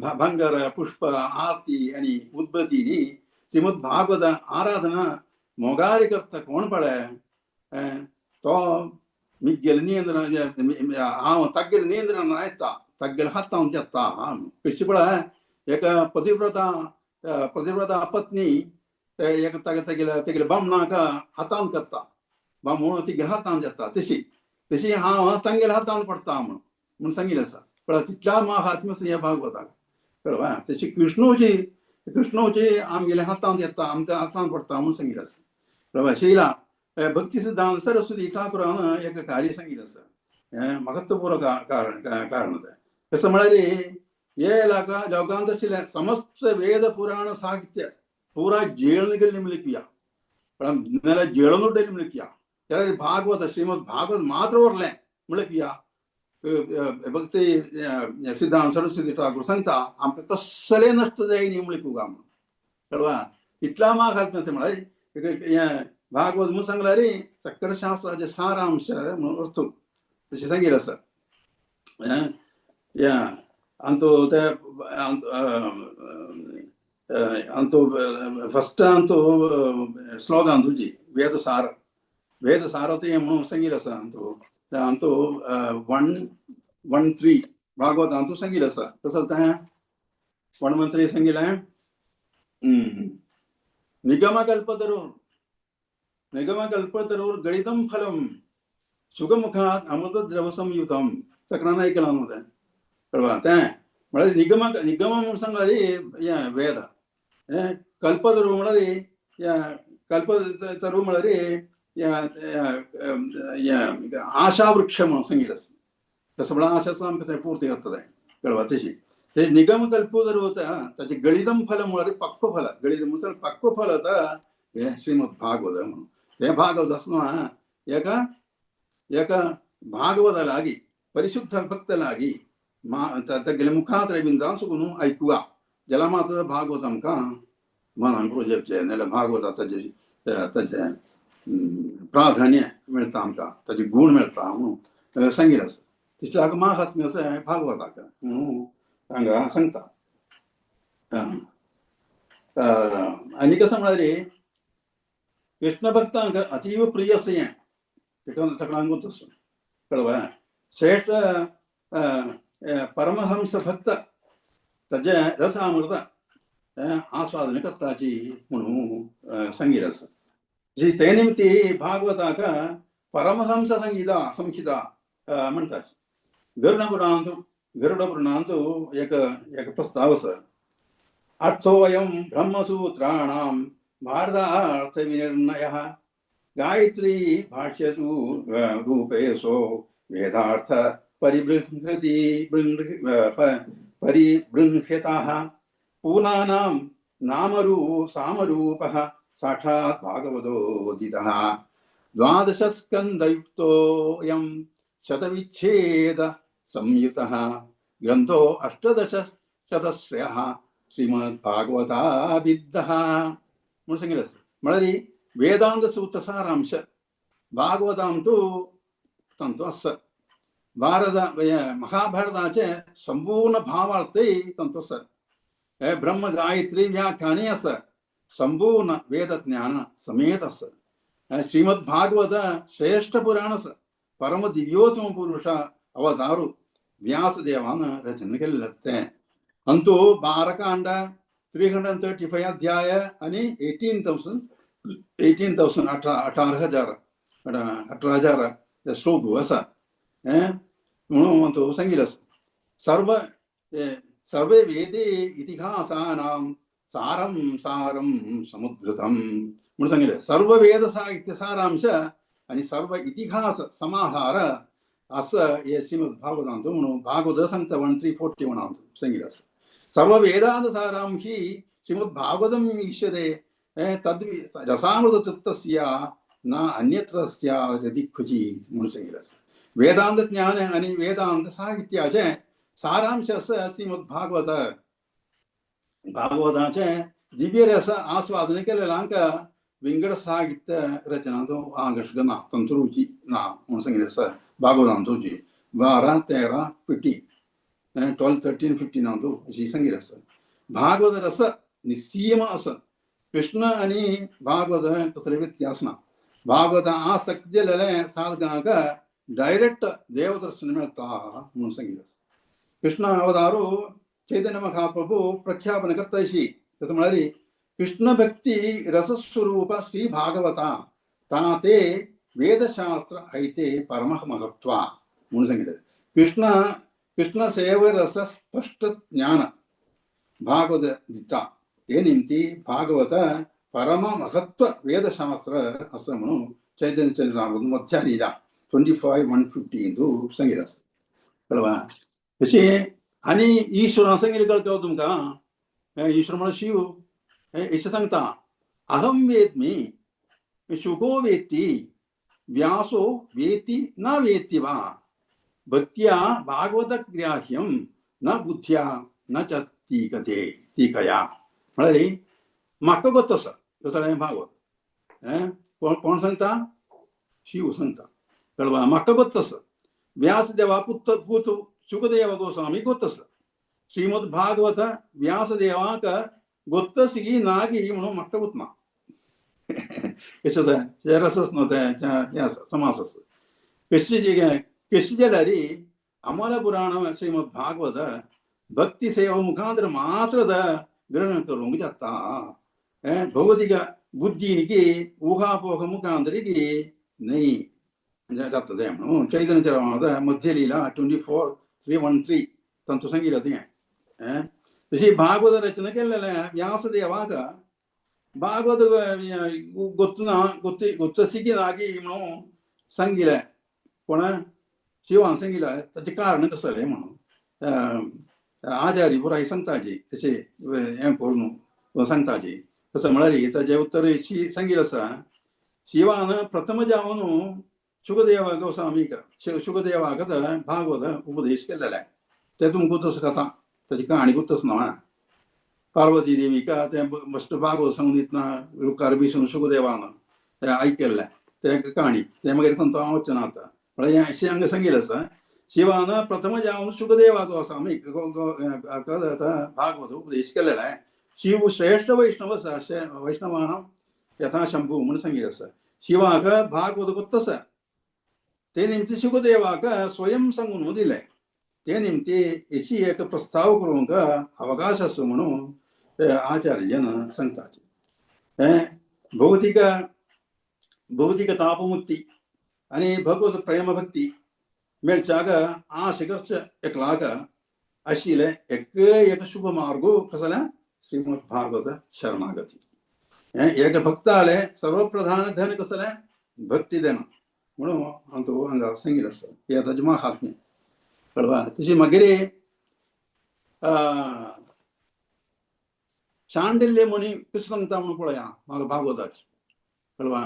[SPEAKER 2] भांगर पुष्प आरती आनी उदबती श्रीमद भागवत आराधना मोगारी करता कोण पळय तो मिगेले नियंत्रण हांव तागेले नियंत्रण येता, तागेल्या हातांत जाता. कशी पळय एक पतिव्रता पतिव्रता पत्नी एक तागेले तेगेले बामणाक हातान करता, बामण तिगेल्या हातान जाता, तशी तशी हांव तांगेल्या हातान पडटा म्हणून म्हूण सांगिल्लें आसा. पळय तितल्या महात्म्य आसा ह्या भागवताक कळवा. तशी कृष्णूची कृष्णूची आमगेल्या हातान येता, आमच्या हातान पडटा म्हणून सांगिल्लें आसा. कळवा. शैला भक्ती सिद्धांत सरस्वती ठाकुरान एक कार्य सांगिल्लें आसा. हें महत्वपूर्ण कारण कारण तें. तशें म्हळ्यार हे लोकांत आशिल्लें समस्त वेद पुराण साहित्य पुरा जेळून गेल्लें म्हणल्यार पण नाल्यार जेळून उरलें म्हणल्यार कित्याक भागवत श्रीमद भागवत मात्र उरलें म्हणल्यार कित्याक भक्ती सिद्धांत सरस्वती ठाकूर सांगता आमकां कसलें नश्ट जाय न्ही म्हणल्यार तुका म्हणून कळवा इतला माहात्म्य म्हळ्यार हें भागवत म्हणून सांगला रे सकळ शास्त्राचे सारांश म्हणून अर्थ तशें सांगिल्लें आसा. हें अंतू ते अंतू फस्ट अंतू स्लोगन तुजी वेदसार वेदसार तें म्हणून सांगिल्लें आसा. अंतू अंतू 113 भागवत अंतू सांगिल्लें आसा. तसो तें 113 सांगिल्लें. निगमकल्पतरोर निगमकल्पतरोर गणितं फलं सुखमुखात् अमृतद्रव संयुतं सगळ्यांना ऐकलां न्हू तें कळवा तें म्हळ्यार निगम निगम म्हणून सांगला रे हें वेद हें कल्पतरू म्हळ्यार हें कल्पतरू म्हळ्यार हें आशावृक्ष म्हणून सांगिल्लें आसा. तसं म्हळ्यार आशाचो आमकां तें पूर्ती करता तें कळवा तशी ते निगम कल्पतरू ताचें गणितं फल म्हळ्यार पक्व फल गणितं म्हणल्यार पक्व फल आतां हें श्रीमद भागवत म्हणून तें भागवत आसना एका एका भागवत लागी परिशुद्ध भक्त लागी तागेले मुखांत रविंद्रांसुकून आयकुया जाल्यार मात्र भागवत आमकां मनान प्रोजेक्ट नाल्यार भागवत ताजें ताजें प्राधान्य मेळटा आमकां ताजे गूण मेळटा म्हणून सांगिल्लें आसा. तितलें हाका महात्म्य आसा हें भागवताक म्हणून हांगा सांगता. आनी कशें म्हळ्यार कृष्ण भक्तांक अतीव प्रिय आसा हें ताका सगळ्यांकूच आसा कळवा. श्रेष्ठ परमहंस भक्त ताजें रसामृत आस्वादन करताची म्हणून सांगिल्लें आसा. ते निमित्ती भागवताक परमहंस संहिता संहिता म्हणटात. गरुडपुराणांत गरुडपुराणांत एक एक प्रस्ताव आसा. अर्थोऽयं ब्रह्मसूत्राणां भारतार्थविनिर्णयः गायत्री भाष्यतु रूपेशो वेदार्थ परिबृंहति परिबृंह्यतः पूनानां नामरू सामरूपः साक्षात् भागवतोदितः द्वादशस्कन्धयुक्तोऽयं शतविच्छेद संयुतः ग्रन्थो अष्टदशशतस्रः श्रीमद्भागवताभिद्धः म्हणून सांगिल्लें आसा. म्हळ्यार वेदांत सूत्र सारांश भागवतांतु तांचो आसा. भारत महाभारताचे संपूर्ण भावार्थय तांचो आसा. हे ब्रह्म गायत्री व्याख्यानय आसा. संपूर्ण वेदज्ञान समेत आसा. श्रीमद भागवत श्रेष्ठ पुराण आसा. परम दिव्योत्तम पुरुष अवतारू व्यासदेवान रचना केल्लें तें. अंतू 12 कांड 335 अध्याय आनी 18,000 18,000 18,000 श्लोक आसा हें म्हणून तो सांगिल्लें आसा. सर्व सर्वे वेदे इतिहासानां सारं सारं समुद्धृतं म्हणून सांगिल्लें. सर्व वेद साहित्य सारांश आनी सर्व इतिहास समाहार असं हे श्रीमद भागवतांत म्हणून भागवत सांगता 1341 सांगिल्लें आसा. सर्व वेदांत सारांशी श्रीमद भागवतम ईश्यते तद् रसामृततत्त्वस्य न अन्यत्र स्यादति क्वचि म्हणून सांगिल्लें आसा. वेदांत ज्ञान आनी वेदांत साहित्याचें सारांश आसा श्रीमद भागवत. भागवताचें दिव्य रस आस्वादन केल्ल्यांक विंगड साहित्य रचनाचो आकर्षक ना तांचो रुची ना म्हणून सांगिल्लें आसा. भागवतांतोची 12, 13, 15 12, 13, 15 अशी सांगिल्लें आसा. भागवत रस निस्सीम आसा. कृष्ण आनी भागवत कसले व्यत्यास ना. भागवत आसक्त जाल्ले साधकांक डायरेक्ट देवदर्शन मेळटा म्हणून सांगिल्लें आसा. कृष्ण अवतारू चैतन्य महाप्रभू प्रख्यापन करता अशी तशें म्हळ्यार कृष्ण भक्ती रसस्वरूप श्री भागवता ता ते वेदशास्त्र ऐते परम महत्व म्हणून सांगितलं. कृष्ण कृष्ण सेव रस स्पष्ट ज्ञान भागवत दिता ते निमित्ती भागवत परम महत्व वेदशास्त्र असं म्हणून चैतन्य चरितामृत मध्यालीला 25:115 सांगीत आसा कळवा. तशें आनी ईश्वरा सांगिल्लें कळटा तुमकां, ईश्वर म्हळ्यार शिव अशें सांगता, अहं वेद्मि शुको वेत्ति व्यासो वेत्ति न वेत्ति वा भक्त्या भागवतग्राह्यं न बुद्ध्या न च टीकते टीकया. म्हळ्यार म्हाका गोत आसा दुसरें भागवत कोण कोण सांगता, शिव सांगता कळवा. म्हाका गोत आसा व्यासदेवा पुत पूत शुकदेव गोस्वामी गोत आसा श्रीमद भागवत व्यासदेवाक गोत्तसिगी नागी म्हणून म्हाका गोत ना. कशें तें रसच न्हू तें हें आसा समास आसा. कशी कशी जाल्यार अमल पुराण श्रीमद भागवत भक्ती सेवा मुखांतर मात्र ग्रहण करूंक जाता, भौतिक बुद्धीनिकी ऊहापोह मुखांतरिकी न्हय जाता तें म्हणून चैतन्य चरणामृत मध्यलीला 24.313 तांचो सांगिल्लें तें. तशी भागवत रचना केल्लें व्यासदेवाक भागवत गोत्तना गोत्ती गोत्तसिकी नागी म्हणून सांगिल्लें कोण शिवान सांगिल्लें. ताचें कारण कसलें म्हणून आचार्य पुराय सांगताची तशें हें करून सांगताची. तशें म्हळ्यार ताचें उत्तर सांगिल्लें आसा, शिवान प्रथम जावन शुकदेव गोस्वामीक शुकदेवाक भागवत उपदेश केल्लें. तें तुमकां तसो कथा ताची कहाणी तस न्हय. पार्वती देवीक तें बश्ट भागवत सांगून दितना रुखार बिसून शुकदेवान तें आयकल्लें तें कहाणी तें मागीर तांचो हांव वचना आतां. म्हळ्यार हें अशें हांगा सांगिल्लें आसा, शिवान प्रथम जावन शुकदेवा गोस्वामीक भागवत उपदेश केल्लें. शिव श्रेष्ठ वैष्णव आसा, वैष्णवानां यथा शंभू म्हणून सांगिल्लें आसा. शिवाक भागवत गोत्त आसा ते निमती शुकदेवाक स्वयं सांगून दिलें. ते निमती हेची एक प्रस्ताव करूंक अवकाश आसा म्हणून आचार्यन सांगता. भौतिक भौतिक तापमुक्ती आनी भगवत प्रेमभक्ती मेळच्याक आशे एकलाक आशिल्लें एक एक शुभ मार्गो कसलें श्रीमद भागवत शरणागती. एक भक्ताले सर्वप्रधान धन कसलें भक्ती देना म्हणून हांव हांगा सांगिल्लें आसा. हें ताजें महात्म्य कळवा. तशी मागीर शांडिल्य मुनी कशें सांगता म्हणून पळया म्हाका भागवताची कळवा.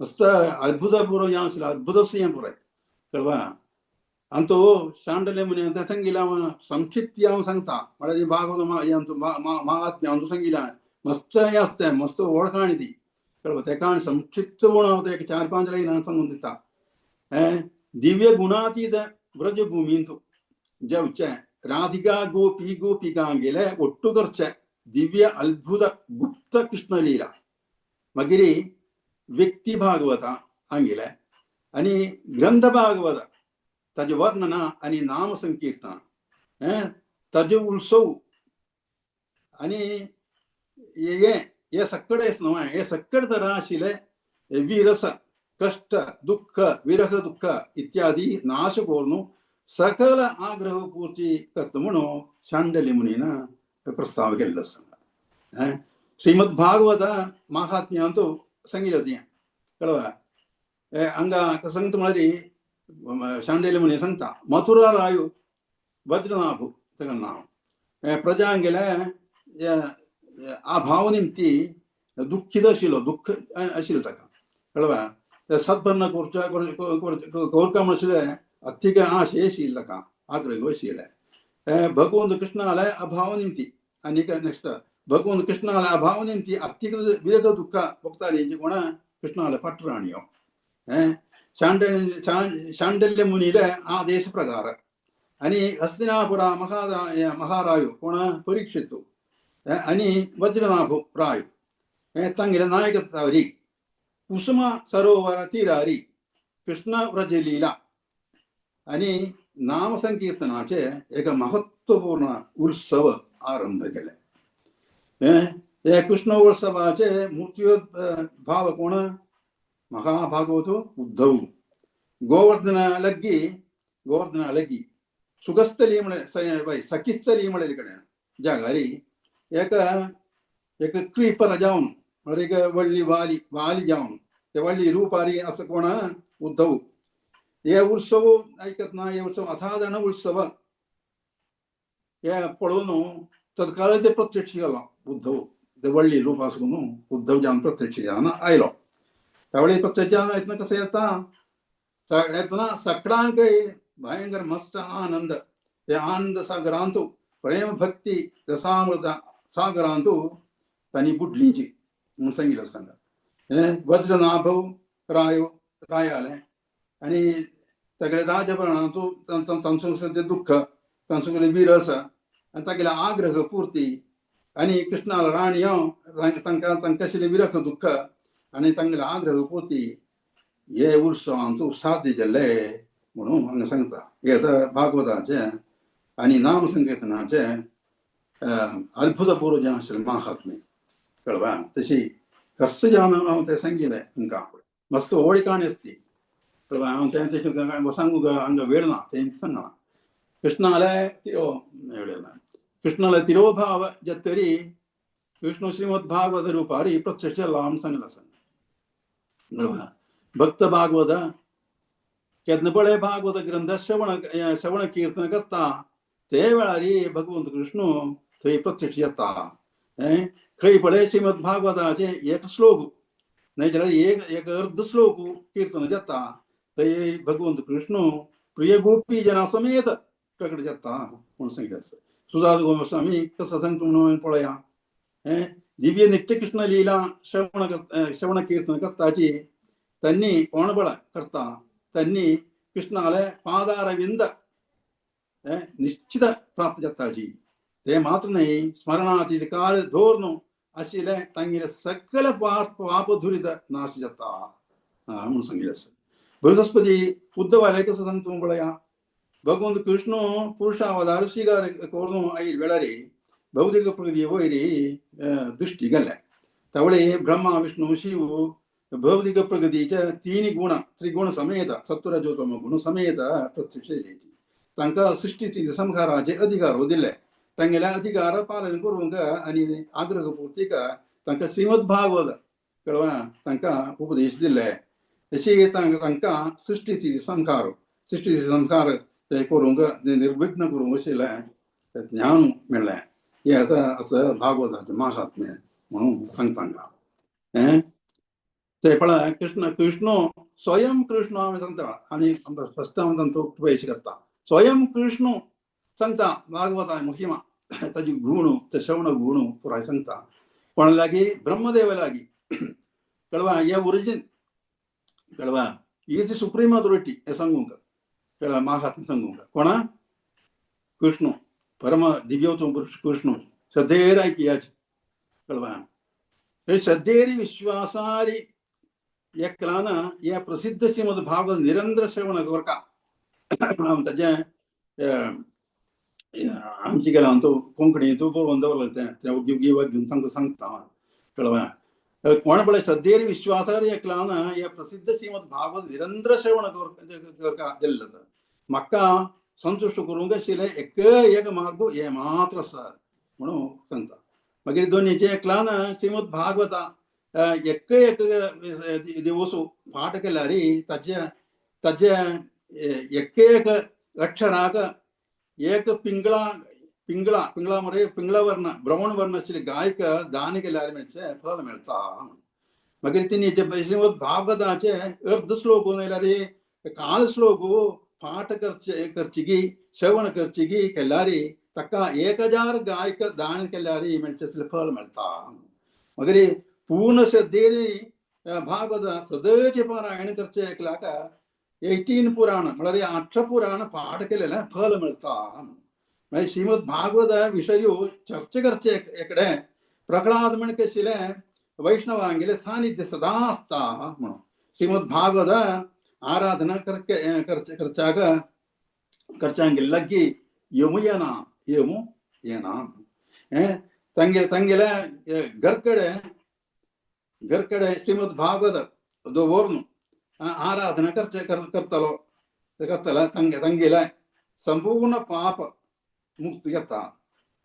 [SPEAKER 2] मस्त अद्भुत पुरो हें आशिल्लें, अद्भुतस्य हें पुराय कळवा. आनी तो शांडिल्य मुनी तें सांगिल्लें हांव संक्षिप्त हांव सांगता म्हळ्यार भागवत हें आमचो महात्म्य हांव सांगिल्लें मस्त हें आसता तें मस्त व्हड काणी ती कळवा. तें काणी संक्षिप्त म्हणून हांव तें 4-5 लायनां सांगून दिता. दिव्य गुणातीत व्रजभूमींत जेवचें राधिका गोपी गोपिकांगेले ಒಟ್ಟು करचें दिव्य अद्भुत गुप्त कृष्णलीला. मागीर व्यक्ती भागवत हांगेलें आनी ग्रंथ भागवत ताजें वर्णना आनी नाम संकीर्तन ताजे उत्सव आनी हे हे सक्कड न्हय हे सक्कड तरा आशिल्ले विरस कष्ट दुःख विरह दुःख इत्यादी नाश करून सकल आग्रह पूर्ती करता म्हणून शांडली मुनीन प्रस्ताव केल्लो आसा. श्रीमद भागवत महात्म्यांत सांगिल्लें तें कळवा. हांगा सांगता म्हळ्यार शांडिल्य मुनी सांगता मथुरा रायु वज्रनाभ ताका नांव प्रजांगेले अभाव निमती दुःखीत आशिल्लो दुःख आशिल्लें ताका कळवा. सद्भरण करता म्हणशिल्लें अत्तिक आशे आशिल्लें ताका आग्रह आशिल्लें. भगवंत कृष्णाले अभाव निमती आनी नेक्स्ट भगवंत कृष्णाले अभाव निमती अत्तिक विरह दुःख भोगताली कोण कृष्णाले पटराणयो. शांडल्य मुनीले आदेश प्रकार आनी हस्तिनापुरा महारायु कोण परीक्षितु आनी वज्रनाभ रायु तांगेले नायकत्वारी कुसुम सरोवर तीरारी कृष्ण व्रजलीला आनी नामसंकीर्तनाचे एक महत्वपूर्ण उत्सव आरंभ केले. हे कृष्ण उत्सवाचे मूर्ती भाव कोण महाभागवत उद्धव. गोवर्धन लग्गी गोवर्धन लग्गी सुगस्थली म्हळे सखिस्थली म्हळ्ळे कडेन जागारी एक एक क्रीपर जावन म्हळ्यार एक व्हडली वाली वाली जावन ते व्हडली रुपारी असं कोण उद्धव. हे उत्सव आयकतना हे उत्सव असाधारण उत्सव हे पळोवन तत्काळ ते प्रत्यक्ष गेलो उद्धव ते वडली रूप आसून उद्धव जावन प्रत्यक्ष जावन आयलो. त्यावेळी प्रत्यक्ष जावन येतना कसं येता येतना सगळ्यांक भयंकर मस्त आनंद, ते आनंद सागरांतू प्रेम भक्ती रसामृत सागरांतू तांणी बुडलीची म्हणून सांगितलं सांगा. वज्रनाभव रायो रायाले आनी तागेले राजभरणांतू तांचो ते दुःख तांचो विरस आनी तागेले आग्रह पूर्ती आनी कृष्णाला राणयो तांकां तांकां आशिल्लें विरह दुःख आनी तांगेले आग्रह पूर्ती हे उत्सवांतू साध्य जाल्ले म्हणून हांगा सांगता. हे आतां भागवताचें आनी नाम संकीर्तनाचें अद्भुतपूर्व जें आशिल्लें महात्म्य कळवा. तशी कस्स जावन हांव तें सांगिल्लें तुमकां मस्त व्हड काणी आसती कळवा. हांव तें तशें सांगूंक हांगा वेळ ना तें सांगना. कृष्णाले तिरो कृष्णाले तिरोभाव जतरी विष्णु श्रीमद भागवत रूपारी प्रत्यक्ष लांब सांगला सांग. भक्त भागवत केन्ना पळय भागवत ग्रंथ श्रवण श्रवण कीर्तन करता ते वेळारी भगवंत कृष्ण थंय प्रत्यक्ष येता. खंय पळय श्रीमद भागवताचे एक श्लोक नाही जाल्यार एक एक अर्ध श्लोक कीर्तन जाता थंय भगवंत कृष्ण प्रिय गोपी जना समेत प्रकट जाता म्हणून सांगितलें आसा. सुजात गोस्वामी कसो सांगता म्हणून पळया. दिव्य नित्य कृष्ण लीला श्रवण श्रवण कीर्तन करताची त्यांनी कोण बळ करता त्यांनी कृष्णाले पादारविंद निश्चित प्राप्त जाताची. ते मात्र न्हय स्मरणातील काल धोरण आशिल्लें तांगेले सकल पापधुरीत नाश जाता म्हणून सांगिल्लें आसा. बृहस्पती उद्धवाले कसं सांगता पळया. भगवंत कृष्ण पुरुषावतार स्वीकार करून आयिल्ले वेळारी भौतिक प्रगती वयरी दृश्टी गेले. त्यावेळी ब्रह्मा विष्णू शिव भौतिक प्रगतीच्या तीन गुण त्रिगुण समेत सत्वरजोतम गुण समेत प्रत्यक्ष येयली. तांकां सृश्टी संहाराचे अधिकार दिले. तांगेले अधिकार पालन करूंक आनी आग्रह पूर्तीक तांकां श्रीमद भागवत कळवा तांकां उपदेश दिले. तशी तांकां सृश्टीची संहार सृश्टीची संहार ते करूंक निर्विघ्न करूंक आशिल्लें ज्ञान मेळ्ळें. हें आतां आतां भागवताचें महात्म्य म्हणून सांगता हांगा. ते पळय कृष्ण कृष्ण स्वयं कृष्ण आमी सांगता आनी फस्ट हांव तांचो उपदेश करता. स्वयं कृष्ण सांगता भागवता महिमा ताजी गुण ते श्रवण गुण पुराय सांगता. कोणा लागीं ब्रह्मदेवा लागीं कळवा हे ओरिजीन कळवा ही ती सुप्रीम अथॉरिटी हें सांगूंक कळवा महात्म्य सांगूंक कोणा कृष्ण परम दिव्योत्तम पुरुष कृष्ण श्रद्धेर आयकियाची कळवा. श्रद्धेरी विश्वासारी एकलान हे प्रसिद्ध श्रीमद भागवत निरंतर श्रवण करका ताजें आमची गेला तो कोंकणी तूं बरोवन दवरलें तें तें ओगी घेवन तांकां सांगता कळवा. कोण पळय श्रद्धेर विश्वासार एकलान हे प्रसिद्ध श्रीमद भागवत निरंतर श्रवण करका दिल्लें म्हाका संतुश्ट करूंक आशिल्लें एक एक मार्ग हे मात्र आसा म्हणून सांगता. मागीर दोनीचे एकलान श्रीमद भागवता एक एक दिवस पाठ केल्यार ताजे ताजे एक एक अक्षराक एक पिंगळा पिंगळा पिंगळा मरे पिंगळा वर्ण ब्रवण वर्ण आशिल्ले गायक दान केल्यार मेळचें फल मेळटा. मागीर तिणी श्रीमद भागवताचे अर्ध श्लोक जाल्यार काल श्लोक पाठ करचे करचिगी श्रवण करचिगी केल्यार ताका 1000 गायक दान केल्यार मेळचें आसलें फल मेळटा. मागीर पूर्ण श्रद्धेरी भागवत सदचे पारायण करचे एकल्याक 18 पुराण म्हळ्यार 8 पुराण पाठ केलेलें फल मेळटा. मागीर श्रीमद भागवत विशय चर्चा करचे एकडे प्रहलाद म्हणके आशिल्लें वैष्णवांगेलें सानिध्य सदां आसता म्हणून श्रीमद भागवत आराधना करके करच्याक करच्यांगेले लागीं यमू येना यमू येना. तांगे तांगेले घरकडे घरकडे श्रीमद भागवत दवरून आराधना करचे करतलो करतले तांगे तांगेले संपूर्ण पाप मुक्त जाता.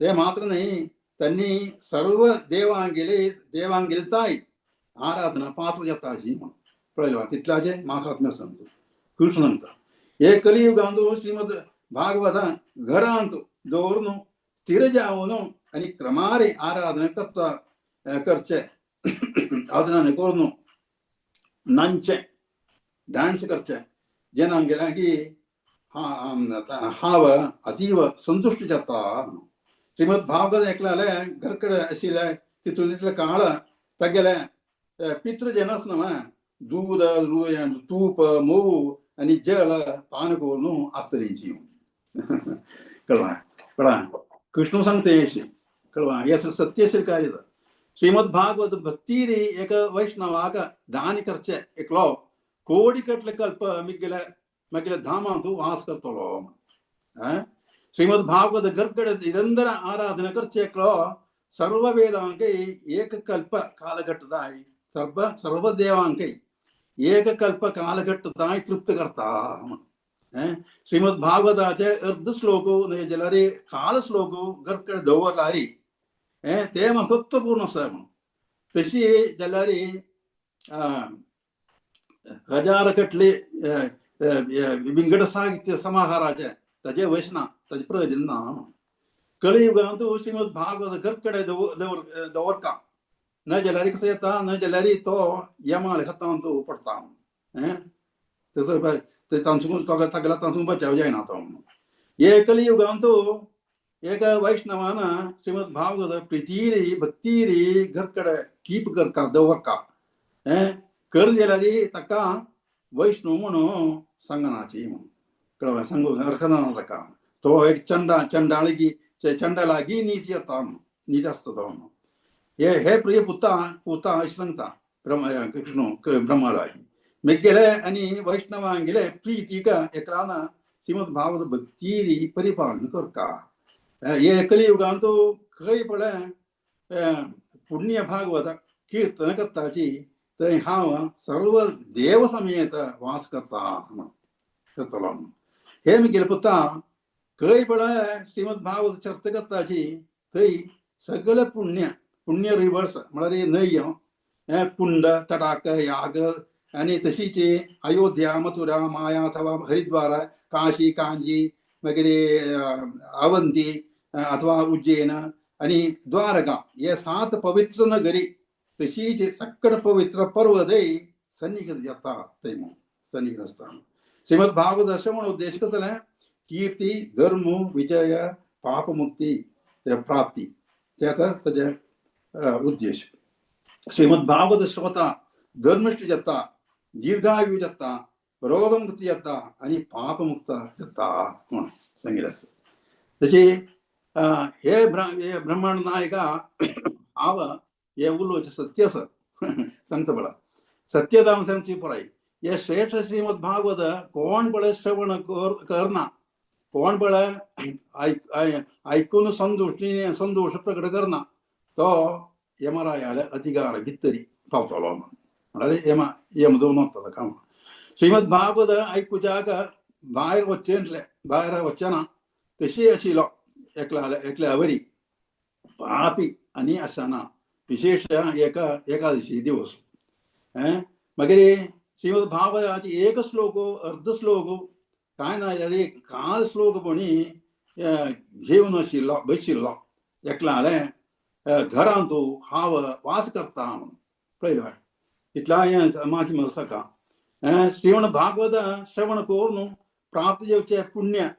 [SPEAKER 2] ते मात्र न्हय त्यांनी सर्व देवांगेले देवांगेले ताय आराधना पात्र जाता अशी म्हणून पळयलो तितल्याचें महात्म्य सांगता कृष्ण सांगता. हे कलियुगांत श्रीमद भागवत घरांत दवरून स्थिर जावन आनी क्रमारी आराधना करता करचे आराधना करून नाचचे डान्स करचे जेन्ना गेल्या की हांव अतीव संतुश्ट जाता. श्रीमद भागवत एकल्याले घरकडे आशिल्ले तितून तितले काळ तागेले पितृ जेन आसना दूद तूप मोव आनी जल पान करून आसतली. कळवा कळा कृष्ण सांगता अशें कळवा हे सत्य कार्य. श्रीमद भागवत भक्तीरी एक वैष्णवाक दान करचे एकलो कोडी कटले कल्प मिगेले मागीर धामांत वास करतलो. श्रीमद भागवत घरकडे निरंतर आराधना करचे एकलो सर्व वेदांकय एककल्प कालघट्टदाय सर्व सर्वदेवांकय एककल्प कालघट्टदाय तृप्त करता. श्रीमद भागवताचे अर्ध श्लोक न्हय जाल्यार काल श्लोक घरकडे दवरलारी ते महत्वपूर्ण आसा म्हणून. तशी जाल्यार हजार कटले विंगड साहित्य समाहाराचे ताजे वैष्णा ताजे प्रयोजन ना. कलियुगांत श्रीमद भागवत घरकडे दवरता न जाल्यार कसं येता न जाल्यार तो यमाल हातांत पडटा. तांचो तागेल्या तांचो बचाव जायना तो. हे कलियुगांत एक वैष्णवान श्रीमद भागवत प्रितीरी भक्तीरी घरकडे कीप करता दवरता कर जाल्यार ताका वैष्णव म्हणून सांगनाची म्हणून कळवा सांगू अर्थ ना ताका. तो एक चंडा चंडाळगी चंडालागी नीती येता म्हणून नीती आसता तो म्हणून. हे हे प्रिय पुता पुता अशें सांगता ब्रह्म कृष्ण ब्रह्मालागी मेगेले आनी वैष्णवांगेले प्रितीक एकलान श्रीमद भागवत भक्तीरी परिपालन करता. हे कलियुगांत खंय पळय पुण्य भागवत कीर्तन करताची थंय हांव सर्व देव समेत वास करता म्हणून करतलो म्हणून. हे म्हगेले पुता खंय पळय श्रीमद भागवत चर्चा करताची थंय सगळे पुण्य पुण्य रिवर्स म्हळ्यार न्हंय कुंड तडाक याग आनी तशीच अयोध्या मथुरा माया अथवा हरिद्वार काशी कांजी मागीर अवंती अथवा उज्जैन आनी द्वारका हे 7 पवित्र नगरी तशीच सक्कड पवित्र पर्वतय सन्निहित जाता थंय म्हणून सन्निहित आसता. श्रीमद भागवत अशें म्हणून उद्देश कसो जालें कीर्ती धर्म विजय पापमुक्ती प्राप्ती ते आतां ताजे उद्देश. श्रीमद भागवत श्रोता धर्मिष्ठ जाता दीर्घायु जाता रोगमुक्ती जाता आनी पापमुक्त जाता म्हणून सांगिल्लें आसा. तशें हे ब्रह्मांड नायका हांव हे उलोवचें सत्य आसा सांगता पळय सत्यधाम सांगची पुराय हे श्रेष्ठ श्रीमद भागवत कोण पळय श्रवण करना कोण पळय आयकून संतोष संतोष प्रकट करना तो यमरायाले अधिकार भितरी पावतलो म्हळ्यार यमा यम दवरून वतलो काम. श्रीमद भागवत आयकुच्याक भायर वचचें भायर वचचें ना तशी आशिल्लो एकल्या एकल्या वरी पापी आनी आसना विशेष एका एकादशी दिवस. मागीर श्रीमद भागवताची एक श्लोक अर्ध श्लोक कांय ना जाल्यार काल श्लोक पणी घेवन आशिल्लो बशिल्लो एकल्याले घरांत हांव वास करता म्हणून पळयलें इतल्या हें मागी सका. श्रीमद भागवत श्रवण करून प्राप्त जावचें पुण्य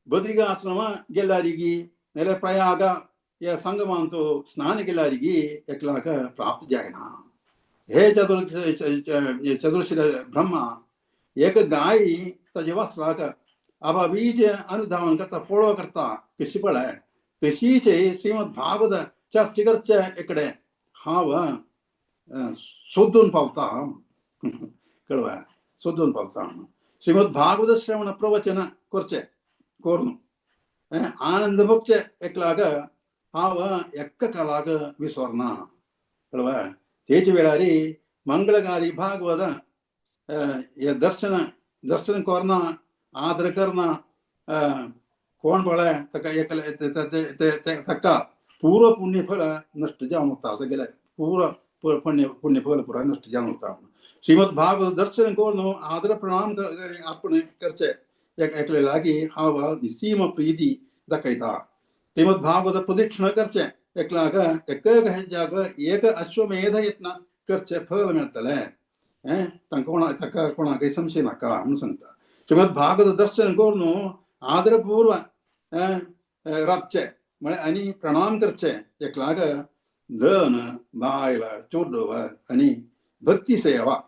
[SPEAKER 2] बद्रिका आश्रम गेल्यारिगी नाल्यार प्रयाग ह्या संगमांत स्नान केल्यारिगी एकल्याक प्राप्त जायना. हे चतुर्शिर ब्रह्मा एक गाय ताजे वस्त्राक आबाबीज अनुधावन करता फोळो करता कशी पळय तशीच श्रीमद भागवत चर्च करचे एकडे हांव सोदून पावता कळवा सोदून पावता. श्रीमद भागवत श्रवण प्रवचन करचे करून आनंद भोगचे एकलाक हांव एक्क कालाक विसरना कळवा. तेच वेळार मंगलकारी भागवत हे दर्शन दर्शन करना आदर करना कोण पळय ताका एकले ताका पूर्व पुण्यफळ नश्ट जावन वता सगळे पूर्व पुण्य पुण्यफळ पुराय नश्ट जावन वता. श्रीमद भागवत दर्शन करून आदर प्रणाम अर्पण करचे एकले लागीं हांव निसीम प्रीती दाखयता. श्रीमद भागवत प्रदक्षिणा करचे एकलाक एक हेज्जाक एक अश्वमेध यत्न करचे फल मेळटलें. तांकां कोणा ताका कोणाकय संशय नाका म्हणून सांगता. श्रीमद भागवत दर्शन करून आदरपूर्व राबचे म्हळ्यार आनी प्रणाम करचे एकलाक धन बायल चोडव आनी भक्ती सेवा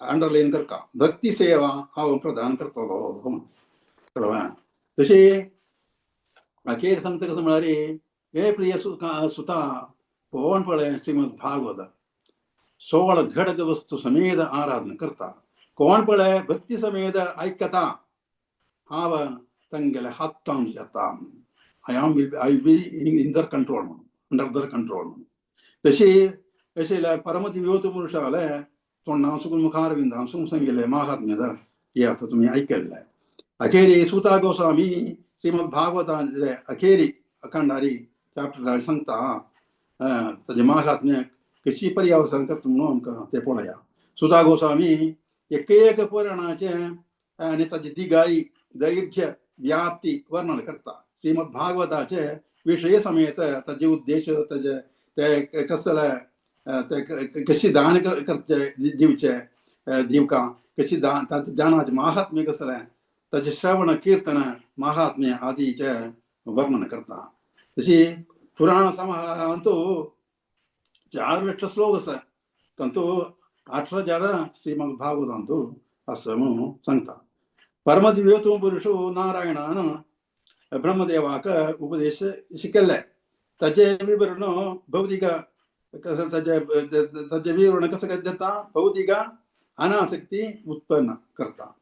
[SPEAKER 2] अंडरलायन करता, भक्ती सेवा हांव प्रदान करतलो. कळ्ळें? तशें अखेर सांगता कसं म्हळ्यार हे प्रिय सुता कोण पळय श्रीमद भागवत 16 घटक वस्तू समेत आराधना करता, कोण पळय भक्ती समेत आयकता हांव तांगेले हातान जाता. I am will I be in their control म्हणून, अंडर दर कंट्रोल म्हणून. तशी अशें परमदिव्योत पुरुषाले तोंडां सुकून मुखार सुकून सांगिल्लें महात्म्य हे आतां तुमी आयकल्लें. अखेरी सुता गोस्वामी श्रीमद भागवतांतले अखेरी अखंडारी चॅप्टर सांगता ताजें महात्म्य कशी पर्यावसान करता म्हणून आमकां तें पळया. सुता गोस्वामी एक एक पुराणाचें आनी ताजी दिगाई दैर्घ्य व्याप्ती वर्णन करता. श्रीमद भागवताचे विशय समेत ताजे उद्देश ताजे ते कसले ते कशी दान करचे दिवचे दिवका कशी दान ताचे दानाचें महात्म्य कसलें ताचे श्रवण कीर्तन महात्म्य आदीचे वर्णन करता. तशी पुराण समाहारांतु 4 लक्ष श्लोक आसा तांतू 18,000 श्रीमद भागवतांतु आसा म्हणून सांगता. परमदिव्योत्तम पुरुषो नारायणान ब्रह्मदेवाक उपदेश शिकयल्ले ताजे विवरण भौतिक ताजे ताजे विवरण कसं जाता भौतिक अनासक्ती उत्पन्न करता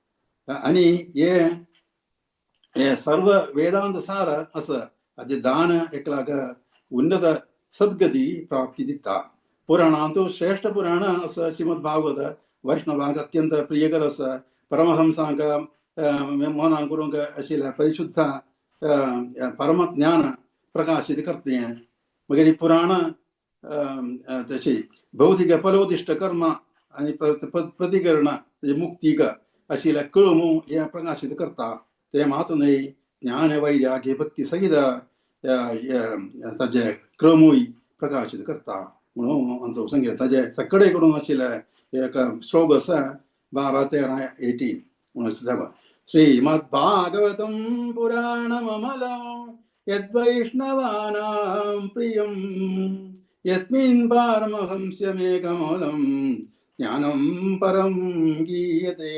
[SPEAKER 2] आनी हे हे सर्व वेदांत सार आसा ताजे दान एकलाक उन्नत सद्गती प्राप्ती दिता. पुराणांतु श्रेष्ठ पुराण आसा श्रीमद भागवत वैष्णवांक अत्यंत प्रियकर आसा. परमहंसांक मनां करूंक आशिल्ल्या परिशुद्ध परमज्ञान प्रकाशित करते. मागीर पुराण तशी भौतिक फलोदिश्ट कर्म आनी प्रतिकरण मुक्तीक आशिल्ल्या कळमू हें प्रकाशित करता. ते मात न्हय ज्ञान वैराग्य भक्ती सहित ताजे क्रमूय प्रकाशित करता म्हणून आमचो संगीत ताजे सगळे कडून आशिल्ले एक श्लोक आसा 12, 13, 18 म्हणून. श्रीमद्भागवतं पुराणममलं यद्वैष्णवानां प्रियं यस्मिन् पारमहंस्यमेकमूलं ज्ञानं परं गीयते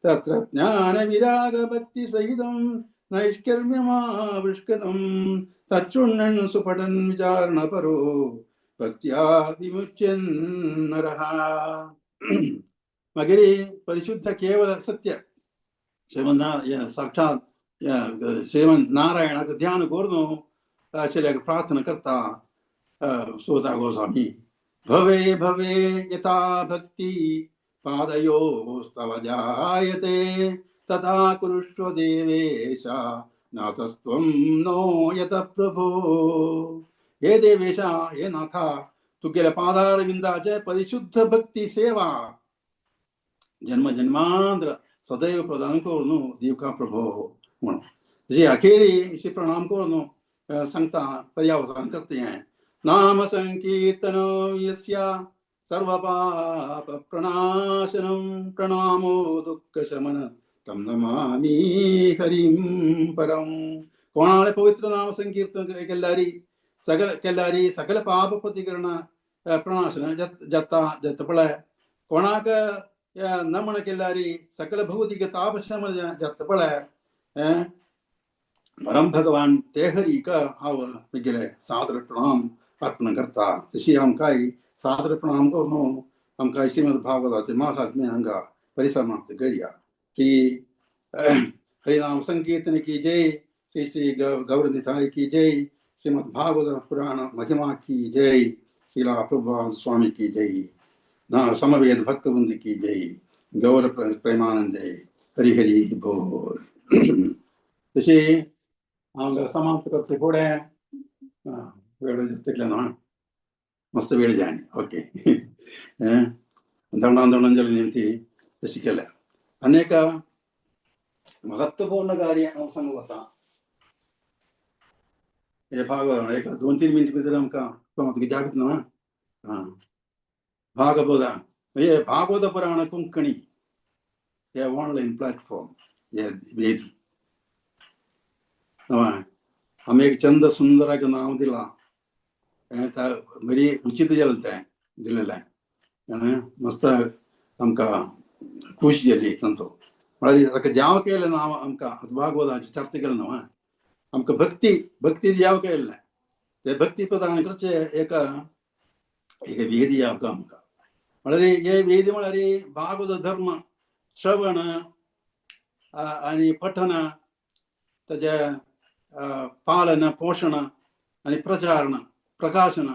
[SPEAKER 2] तत्र ज्ञानविरागभक्तिसहितं नैष्कर्म्यमाविष्कृतं तच्छृण्वन् सुपठन् विचारणपरो भक्त्या विमुच्यन् नरः. मागीर परिशुद्ध केवल सत्य श्रीमन साक्षात श्रीमन नारायणाक ध्यान करून आशिल्ल्याक प्रार्थना करता सुता गोस्वामी. भवे भवे यथा भक्ती पादयोस्तव जायते तथा कुरुष्व देवेश नाथस्त्वं नो यत प्रभो. हे देवेशा हे नाथा तुगेल्या पादारविंदाचे परिशुद्ध भक्ती सेवा जन्म जन्मांतर सदैव प्रदान करून दिवका प्रभो म्हणून. तशी अखेरी अशी प्रणाम करून सांगता पर्यावसान करते. नाम संकीर्तन यस्य सर्व पाप प्रणाशनं प्रणामो दुःख शमन तं नमामि हरिं परम. कोणाले पवित्र नाम संकीर्तन केल्यारी सकल केल्यारी सकल पाप प्रतिकरण प्रणाशन जाता जाता पळय. कोणाक नमन केल्यारी सकल भौतिक तापशमन जाता पळय. परम भगवान ते हरीक हांव मागीर सादर प्रणाम अर्पण करता. तशी आमकांय सादर प्रणाम करून आमकां श्रीमद भागवताचे महात्म्य हांगा परिसमाप्त करया. श्री हरिनाम संकीर्तन की जय. श्री श्री गौरनिताई की जय. श्रीमद भागवत पुराण महिमा की जय. श्रीला प्रभुपाद स्वामी की जय. ना समवेद भक्तवृंद की जय. गौर प्रेमानंद जय. हरी हरी बोल. तशी हांव समाप्त करते फुडें वेळ तितले ना मस्त वेळ जाय. ओके. दंडांदोलन ती तशी केल्या. आनी एक महत्वपूर्ण कार्य हांव सांगूंक वता. हे भागवत एक 2-3 मिनट भितर आमकां तुका जागृत ना. आं, भागवत हे भागवत पुराण कोंकणी हे ऑनलायन प्लॅटफॉर्म हे वेदी आमी एक चंद सुंदराक नांव दिलां. हें बरी उचित जालें तें दिलेलें. मस्त आमकां खूश जाली तांचो. म्हळ्यार ताका जाव केलें नांव आमकां भागवताची चर्चा केलें न्हू. आमकां भक्ती भक्ती जाव केल्लें ते भक्ती प्रदान करचे एक एक वेदी जावका आमकां. म्हळ्यार हे वेदी म्हळ्यार भागवत धर्म श्रवण आनी पठन, ताजे पालन पोषण आनी प्रचारण प्रकाशन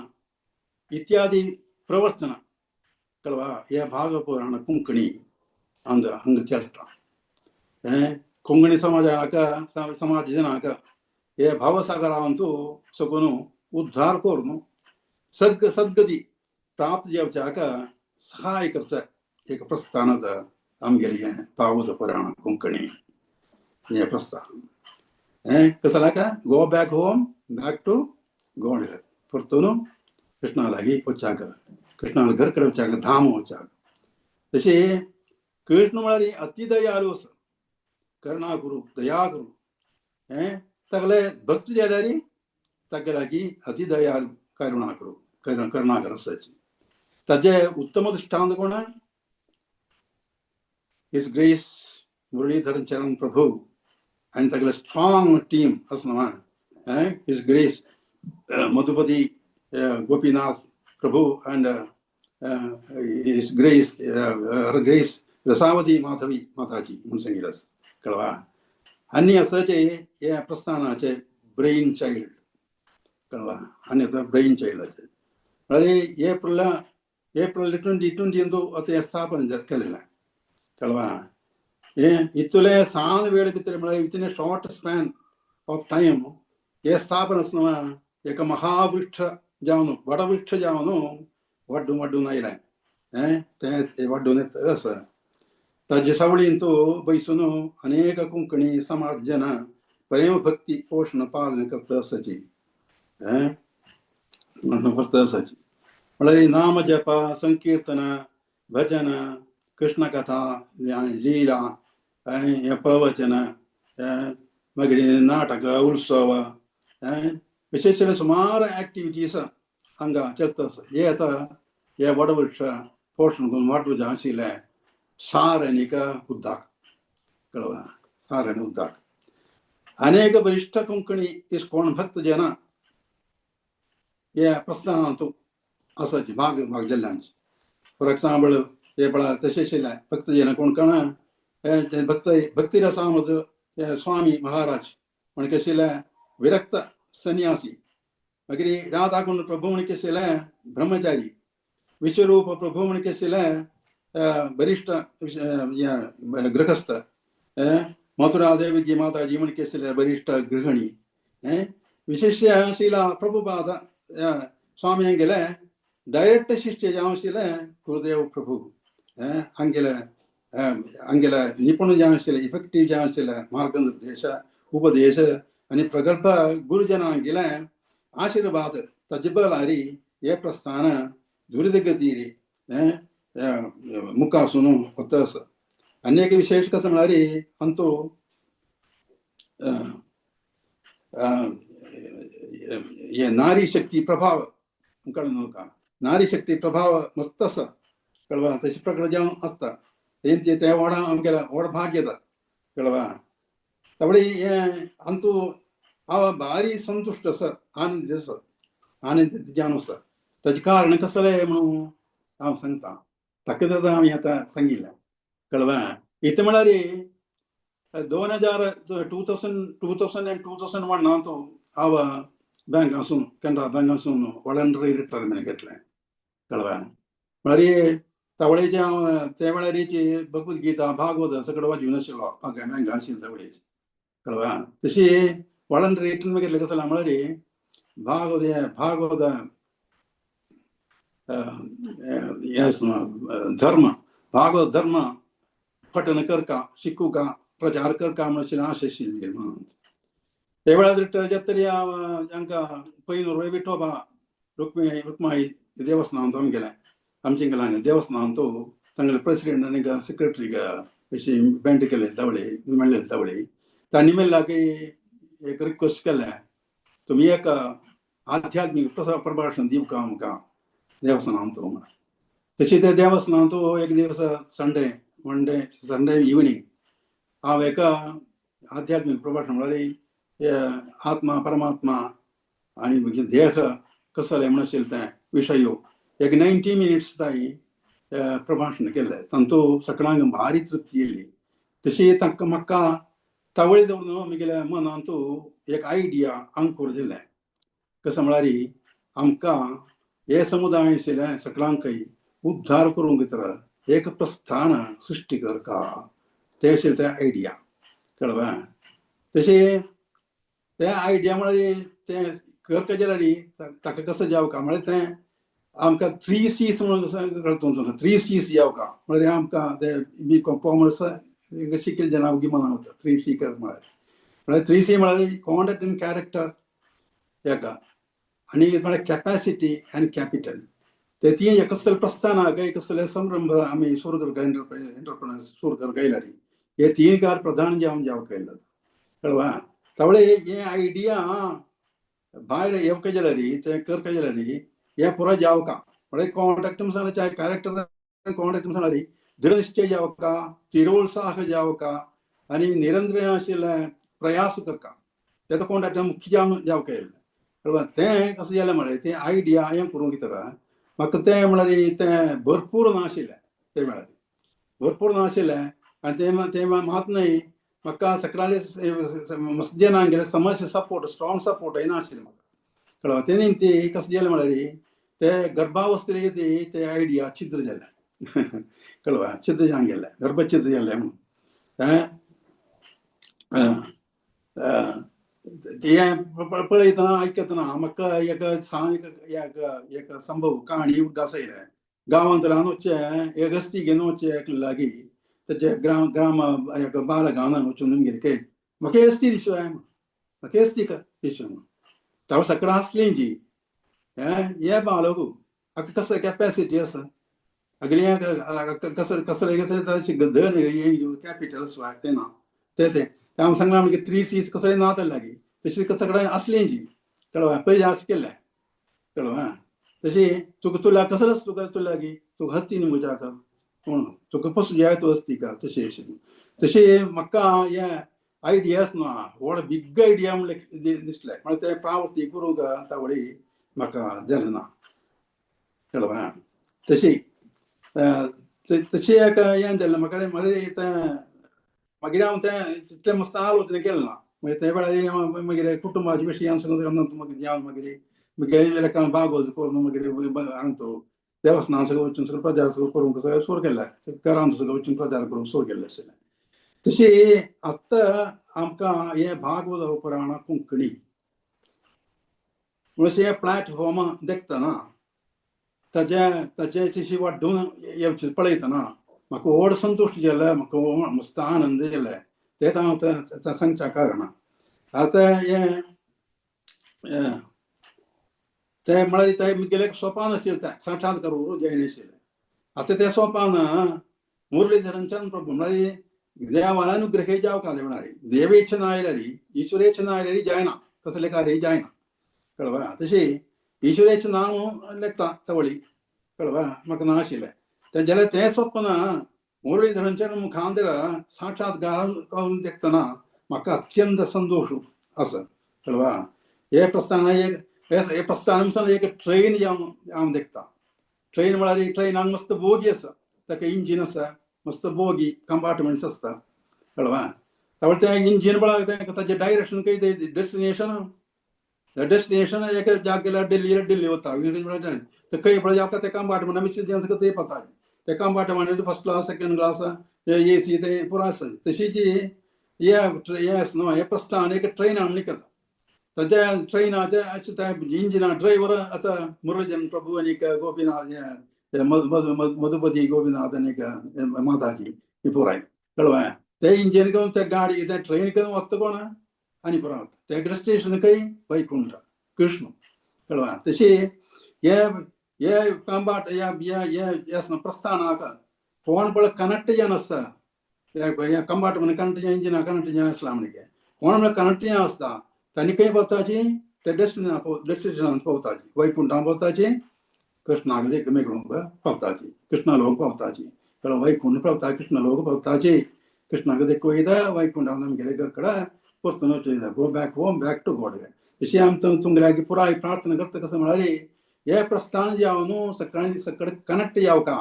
[SPEAKER 2] इत्यादी प्रवर्तन कळवा हे भागपुराण कोंकणी हांगा हांगा चलता. कोंकणी समाजाक समाज जनाक हे भवसागरांतु सगून उद्धार करून सद्गती प्राप्त जावच्याक सहाय करता एक प्रस्थान आमगेलें हें भागवत पुराण कोंकणी हें प्रस्थान. हें कसं का go back home, back to God. परतून कृष्णा लागीं वचाक, कृष्णा घर कडेन वचाक, धाम वचाक. तशें कृष्ण म्हळ्यार अति दयाळू आसा, करुणा करू दया करू. हें तागेले भक्त जाल्यार तागे लागीं अति दयाळू करुणा करू करुणाकर आसाची. ताजे उत्तम दृष्टांत कोण? His grace Muralidharan Charan Prabhu आनी तागेले स्ट्रॉंग टीम आसा न्हू. His grace Madhupati Gopinath Prabhu and his grace her grace Rasavati Madhavi Mataji म्हूण सांगिल्लें आसा. कळवा आनी आसाचे हे प्रस्थानाचे ब्रेन चायल्ड. कळवा आनी आतां ब्रेन चायल्डाचे म्हळ्यार एप्रिल 2020 आतां हें स्थापन केलेलें. कळवा हे इतले सान वेळ भितर म्हळ्यार within a short span of time हे स्थापन आसना एक महावृक्ष जावन वडवृक्ष जावन वड्डून वड्डून आयलें. हें तें वड्डून येत आसा. ताजे सावळींत बैसून अनेक कोंकणी समाज जन प्रेम भक्ती पोषण पालन करता आसाची. करता आसाची म्हळ्यार नाम जप संकीर्तन भजन कृष्णकथा लीला हें प्रवचन मागीर नाटक उत्सव विशेष सुमार एक्टिविटीज हांगा चलता आसा. हे आतां हे वडवृक्ष पोषण करून वाडूं आशिल्लें सार आनीक उद्दाक. कळवा सार आनी उद्दाक. अनेक बरिश्ठ कोंकणी इस्कोन भक्त जन हे प्रस्थानांत आसाची भाग भाग जिल्ल्यांची. फॉर एक्झाम्पल हे पळय तशें आशिल्लें भक्त जन कोण कोण भक्त भक्ती रसामृत स्वामी महाराज म्हणके आशिल्लें विरक्त सन्यासी. मागीर राधाकुंड प्रभू म्हणके आशिल्लें ब्रह्मचारी. विश्वरूप प्रभू म्हणके आशिल्लें वरिष्ठ गृहस्थ. मथुरा देवकी माताजी म्हणके आशिल्लें वरिष्ठ गृहिणी. विशेष शिला प्रभुपाद स्वामी हांगेले डायरेक्ट शिष्य जावन आशिल्लें गुरुदेव प्रभू. हांगेले हांगेले निपुण जावन आशिल्लें इफेक्टीव जावन आशिल्लें मार्गनिर्देश उपदेश आनी प्रगल्भ गुरुजनांगेले आशीर्वाद ताजे बलारी हे प्रस्थान दुरितगतीरी मुखार वता आसा. आनी एक विशेष कसं म्हळ्यार अंतू हे नारी शक्ती प्रभाव कळ्ळें न्हू का नारी शक्ती प्रभाव मस्त आसा. कळवा तशें प्रकट जावन आसता तेंचे तें व्हड आमगेलें व्हड भाग्य येता. कळवा तवळी हें अंतू हांव भारी संतुश्ट आसा, आनंद आसा, आनंद जावन आसा. ताजें कारण कसलें म्हणून हांव सांगता ताका आतां हांवें आतां सांगिल्लें. कळवा इतलें म्हळ्यार 2000 2000 and 2001 हांव हांव बँक आसून कॅनरा बँक आसून वॉलंटरी रिटायरमेंट घेतलें. कळवा म्हळ्यार तवळेचे हांव त्या वेळार भगवत गीता भागवत सगळें वाजून आशिल्लो बँक आशिल्लो तवळेची. कळवा तशी वॉलंटरी रिटायरमेंट घेतलें कसलें म्हळ्यार भागवत भागवत हें धर्म भागवत धर्म पठन करका शिकूका प्रचार करका म्हण अशी आशा आशिल्ली म्हणून. ते वेळार जेतरी हांकां पयनूर विठोबा रुक्माई देवस्थानांत आमगेलें आमचे गेला देवस्थानांत तांगेले प्रेसिडेंट आनी सेक्रेटरी अशी भेंट केले तावळे मेळ्ळे तावळे तांणी मेळ्ळा की एक रिक्वेस्ट केलें तुमी एक आध्यात्मीक प्रभाषण दिवका आमकां देवस्थानांत म्हणून. तशी ते देवस्थानांत एक दिवस Sunday one day Sunday evening हांव एका आध्यात्मीक प्रभाषण म्हळ्यार आत्मा परमात्मा आनी मागीर देह कसलें म्हण आशिल्लें तें विशय एक 90 मिनिट्स ताई प्रभाषण केलें. तांतू सगळ्यांक भारी तृप्ती येयली. तशी तांकां म्हाका तावळी दवरून म्हगेल्या मनांत एक आयडिया अंकूर दिलें. कसं म्हळ्यार आमकां हे समुदाय आशिल्लें सगळ्यांकय उद्धार करूंक तर एक प्रस्थान सृश्टी करका तें आशिल्लें तें आयडिया कळ्ळें. तशें तें आयडिया म्हळ्यार तें करका जाल्यार ताका कसो जावका म्हळ्यार तें आमकां 3 C's म्हणून कळटा 3 C's जावका म्हळ्यार आमकां ते बी कॉमर्स शिकिल्ले जाणां वगी मना वता 3 C कर म्हळ्यार म्हळ्यार 3 C म्हळ्यार कॉन्डक्ट एंड कॅरेक्टर एका आनी म्हळ्यार कॅपॅसिटी आनी कॅपिटल. ते ती कसले प्रस्थान काय कसले संरंभ आमी सुरू करका एंटरप्रिनर्स सुरू करका येयल्यार हे तीन कार प्रधान जावन जावंक येयला कळवा. तावळे हे आयडिया भायर येवका जाल्यार तें करका जाल्यार हे पुरो जावका म्हळ्यार कॉन्ट्रॅक्ट सांगल्यार कॅरेक्टर कॉन्ट्रॅक्ट सांगल्यार दृढनिश्चय जावका तिरोत्साह जावका आनी निरंतर आशिल्लें प्रयास करका तेजो कॉन्ट्रॅक्ट मुख्य जावन जावका येयलें कळवा. तें कसें जालें म्हळ्यार तें आयडिया हें करूंक तर म्हाका तें म्हळ्यार तें भरपूर नाशिल्लें तें म्हळ्यार भरपूर नाशिल्लें आनी तें तें मात न्हय म्हाका सगळ्यांनी जनांगेले समज सपोर्ट स्ट्रॉंग सपोर्ट नाशिल्लें म्हाका कळ्ळें. तेणी ती कसें जालें म्हळ्यार ते गर्भावस्थेक ती ते आयडिया छिद्र जालें कळ्ळें. छिद्र जावन गेलें गर्भछिद्र जालें म्हणून तें पळयतना आयकतना म्हाका एक एक एक संभव काणी उदकास येयलें. गांवांत रावन वचचें एक हस्ती घेवन वचचें एक लागीं ताचे ग्राम ग्राम एक बालगांवान वचून गेले काय म्हाका हस्ती दिसवाय म्हाका हस्ती दिसू ताव सगळं आसली जी हे बालकू हाका कसं कॅपॅसिटी आसा अगली कसं कसं कसं धन कॅपिटल स्वाय तें ना तें तें हांव सांगलां मागीर 3 C's कसलें ना तर लागीं तशी सगळें आसलें जी कळवा पयलीं अशें केलें कळवा. तशी तुका तुला कसलोच तुका तुला लागीं तुका हस्ती न्ही म्हज्या कोण तुका पसून जाय तूं हस्ती का तशें अशें तशें म्हाका हें आयडियास ना व्हड बिग आयडिया म्हणलें दिसलें म्हळ्यार तें प्रावती करूंक तावळी म्हाका जालें ना कळवा. तशी तशी एक हें जालें म्हाका म्हळ्यार तें मागीर हांव तें तितलें मस्त आलोचना केलें ना मागीर ते वेळार मागीर कुटुंबाचे विशयान सगळें मागीर जावन मागीर मागीर भागवत करून मागीर हांगा देवस्थान सगळें वचून सगळें प्रचार सगळें करूंक सगळें सुरू केलें घरांत सगळें वचून प्रचार करूंक सुरू केल्लें आशिल्लें. तशी आतां आमकां हें भागवत पुराण कोंकणी म्हणून हें प्लॅटफॉर्म देखतना ताजें ताजें तशी वाडून येवचें पळयतना म्हाका व्हड संतुश्ट जालें म्हाका मस्त आनंद जालें तें हांव सांगच्या कारणान. आतां हें तें म्हळ्यार तें म्हगेलें सोपान आशिल्लें तें साठांत करूं जायनाशिल्लें. आतां तें सोपान मुरलीधरांच्यान प्रभू म्हळ्यार देवानुग्रहे जावका म्हळ्यार देवेच्छा ना आयल्यार ईश्वरेच्छा ना आयल्यार जायना कसलें कार्य जायना कळवा. तशी ईश्वरेच्छा ना लेखता चवळी कळवा म्हाका ना आशिल्लें तें जाल्यार तें सोपन मुरलीधरांच्या मुखांतर साक्षात्कार करून देखतना म्हाका अत्यंत संतोश आसा कळवा. हे प्रस्थान एक हे प्रस्थान एक ट्रेन जावन हांव देखता. ट्रेन म्हळ्यार ट्रेनाक मस्त बोगी आसा ताका इंजीन आसा मस्त बोगी कंपार्टमेंट्स आसता कळवा. तावळ तें इंजीन पळय ताजें डायरेक्शन खंय तें डेस्टिनेशन डेस्टिनेशन एक जाग गेल्यार दिल्ली दिल्ली वता ते खंय पळय जाता ते कंपार्टमेंट आमी ते पता ते compartment first class second class AC ते पुरो आसा. तशीच हे आसा न्हू हें प्रस्थान एक ट्रेन हांव निकता तांच्या ट्रेनाचे ते इंजिना ड्रायव्हर आतां मुरलीधरन प्रभू आनी गोपीनाथ, हे मधुपती गोपीनाथ आनी माताजी ही पुराय, कळ्ळें? ते इंजिन करून ते गाडी ते ट्रेन करून वता कोण आनी पुरा ते डेस्टिनेशन खंय? वैकुंठ कृष्ण, कळ्ळें? तशी हे हे कंबाट हे हे हे प्रस्थानाक कोण पळय कनेक्ट जावन आसता. हे कंपार्टमेंट कनेक्ट, इंजिना कनेक्ट जावन आसला म्हणगे कोण म्हळ्यार कनेक्ट जावन आसता. तांणी खंय पावताची? ते डेस्टिनेशनान पावताची, वैकुंठान पावताची, कृष्णाक देख मेळूंक पावताची, कृष्णा लोक पावताची, कळ्ळें? वैकुंठ पावता, कृष्ण लोक पावताची. कृष्णाक देख वयता वैकुंठान आमगेले कडेन परतून वचूं, go back home, back to God. तशी आम तुमगेल्या पुराय प्रार्थना करता. कसं म्हळ्यार हे प्रस्थान जावन न्हू सकाळी सकाळी कनेक्ट जावका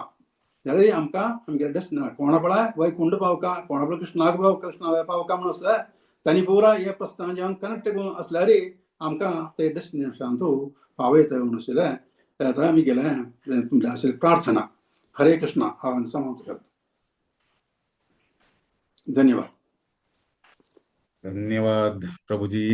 [SPEAKER 2] जाल्यार आमकां आमगेले डेस्टिनेशन कोणा पळय वैकुंठ पावका, कोणा पळय कृष्णाक पावका, कृष्णा पावका म्हूण आसता. तांणी पुरा हे प्रस्थान जावन कनेक्ट करून आसल्यार आमकां ते डेस्टिनेशन तूं पावयता म्हणून आशिल्लें. आतां आमी गेले तुमच्या आशिल्ली प्रार्थना. हरे कृष्णा. हांव समाप्त करता. धन्यवाद.
[SPEAKER 1] धन्यवाद प्रभुजी.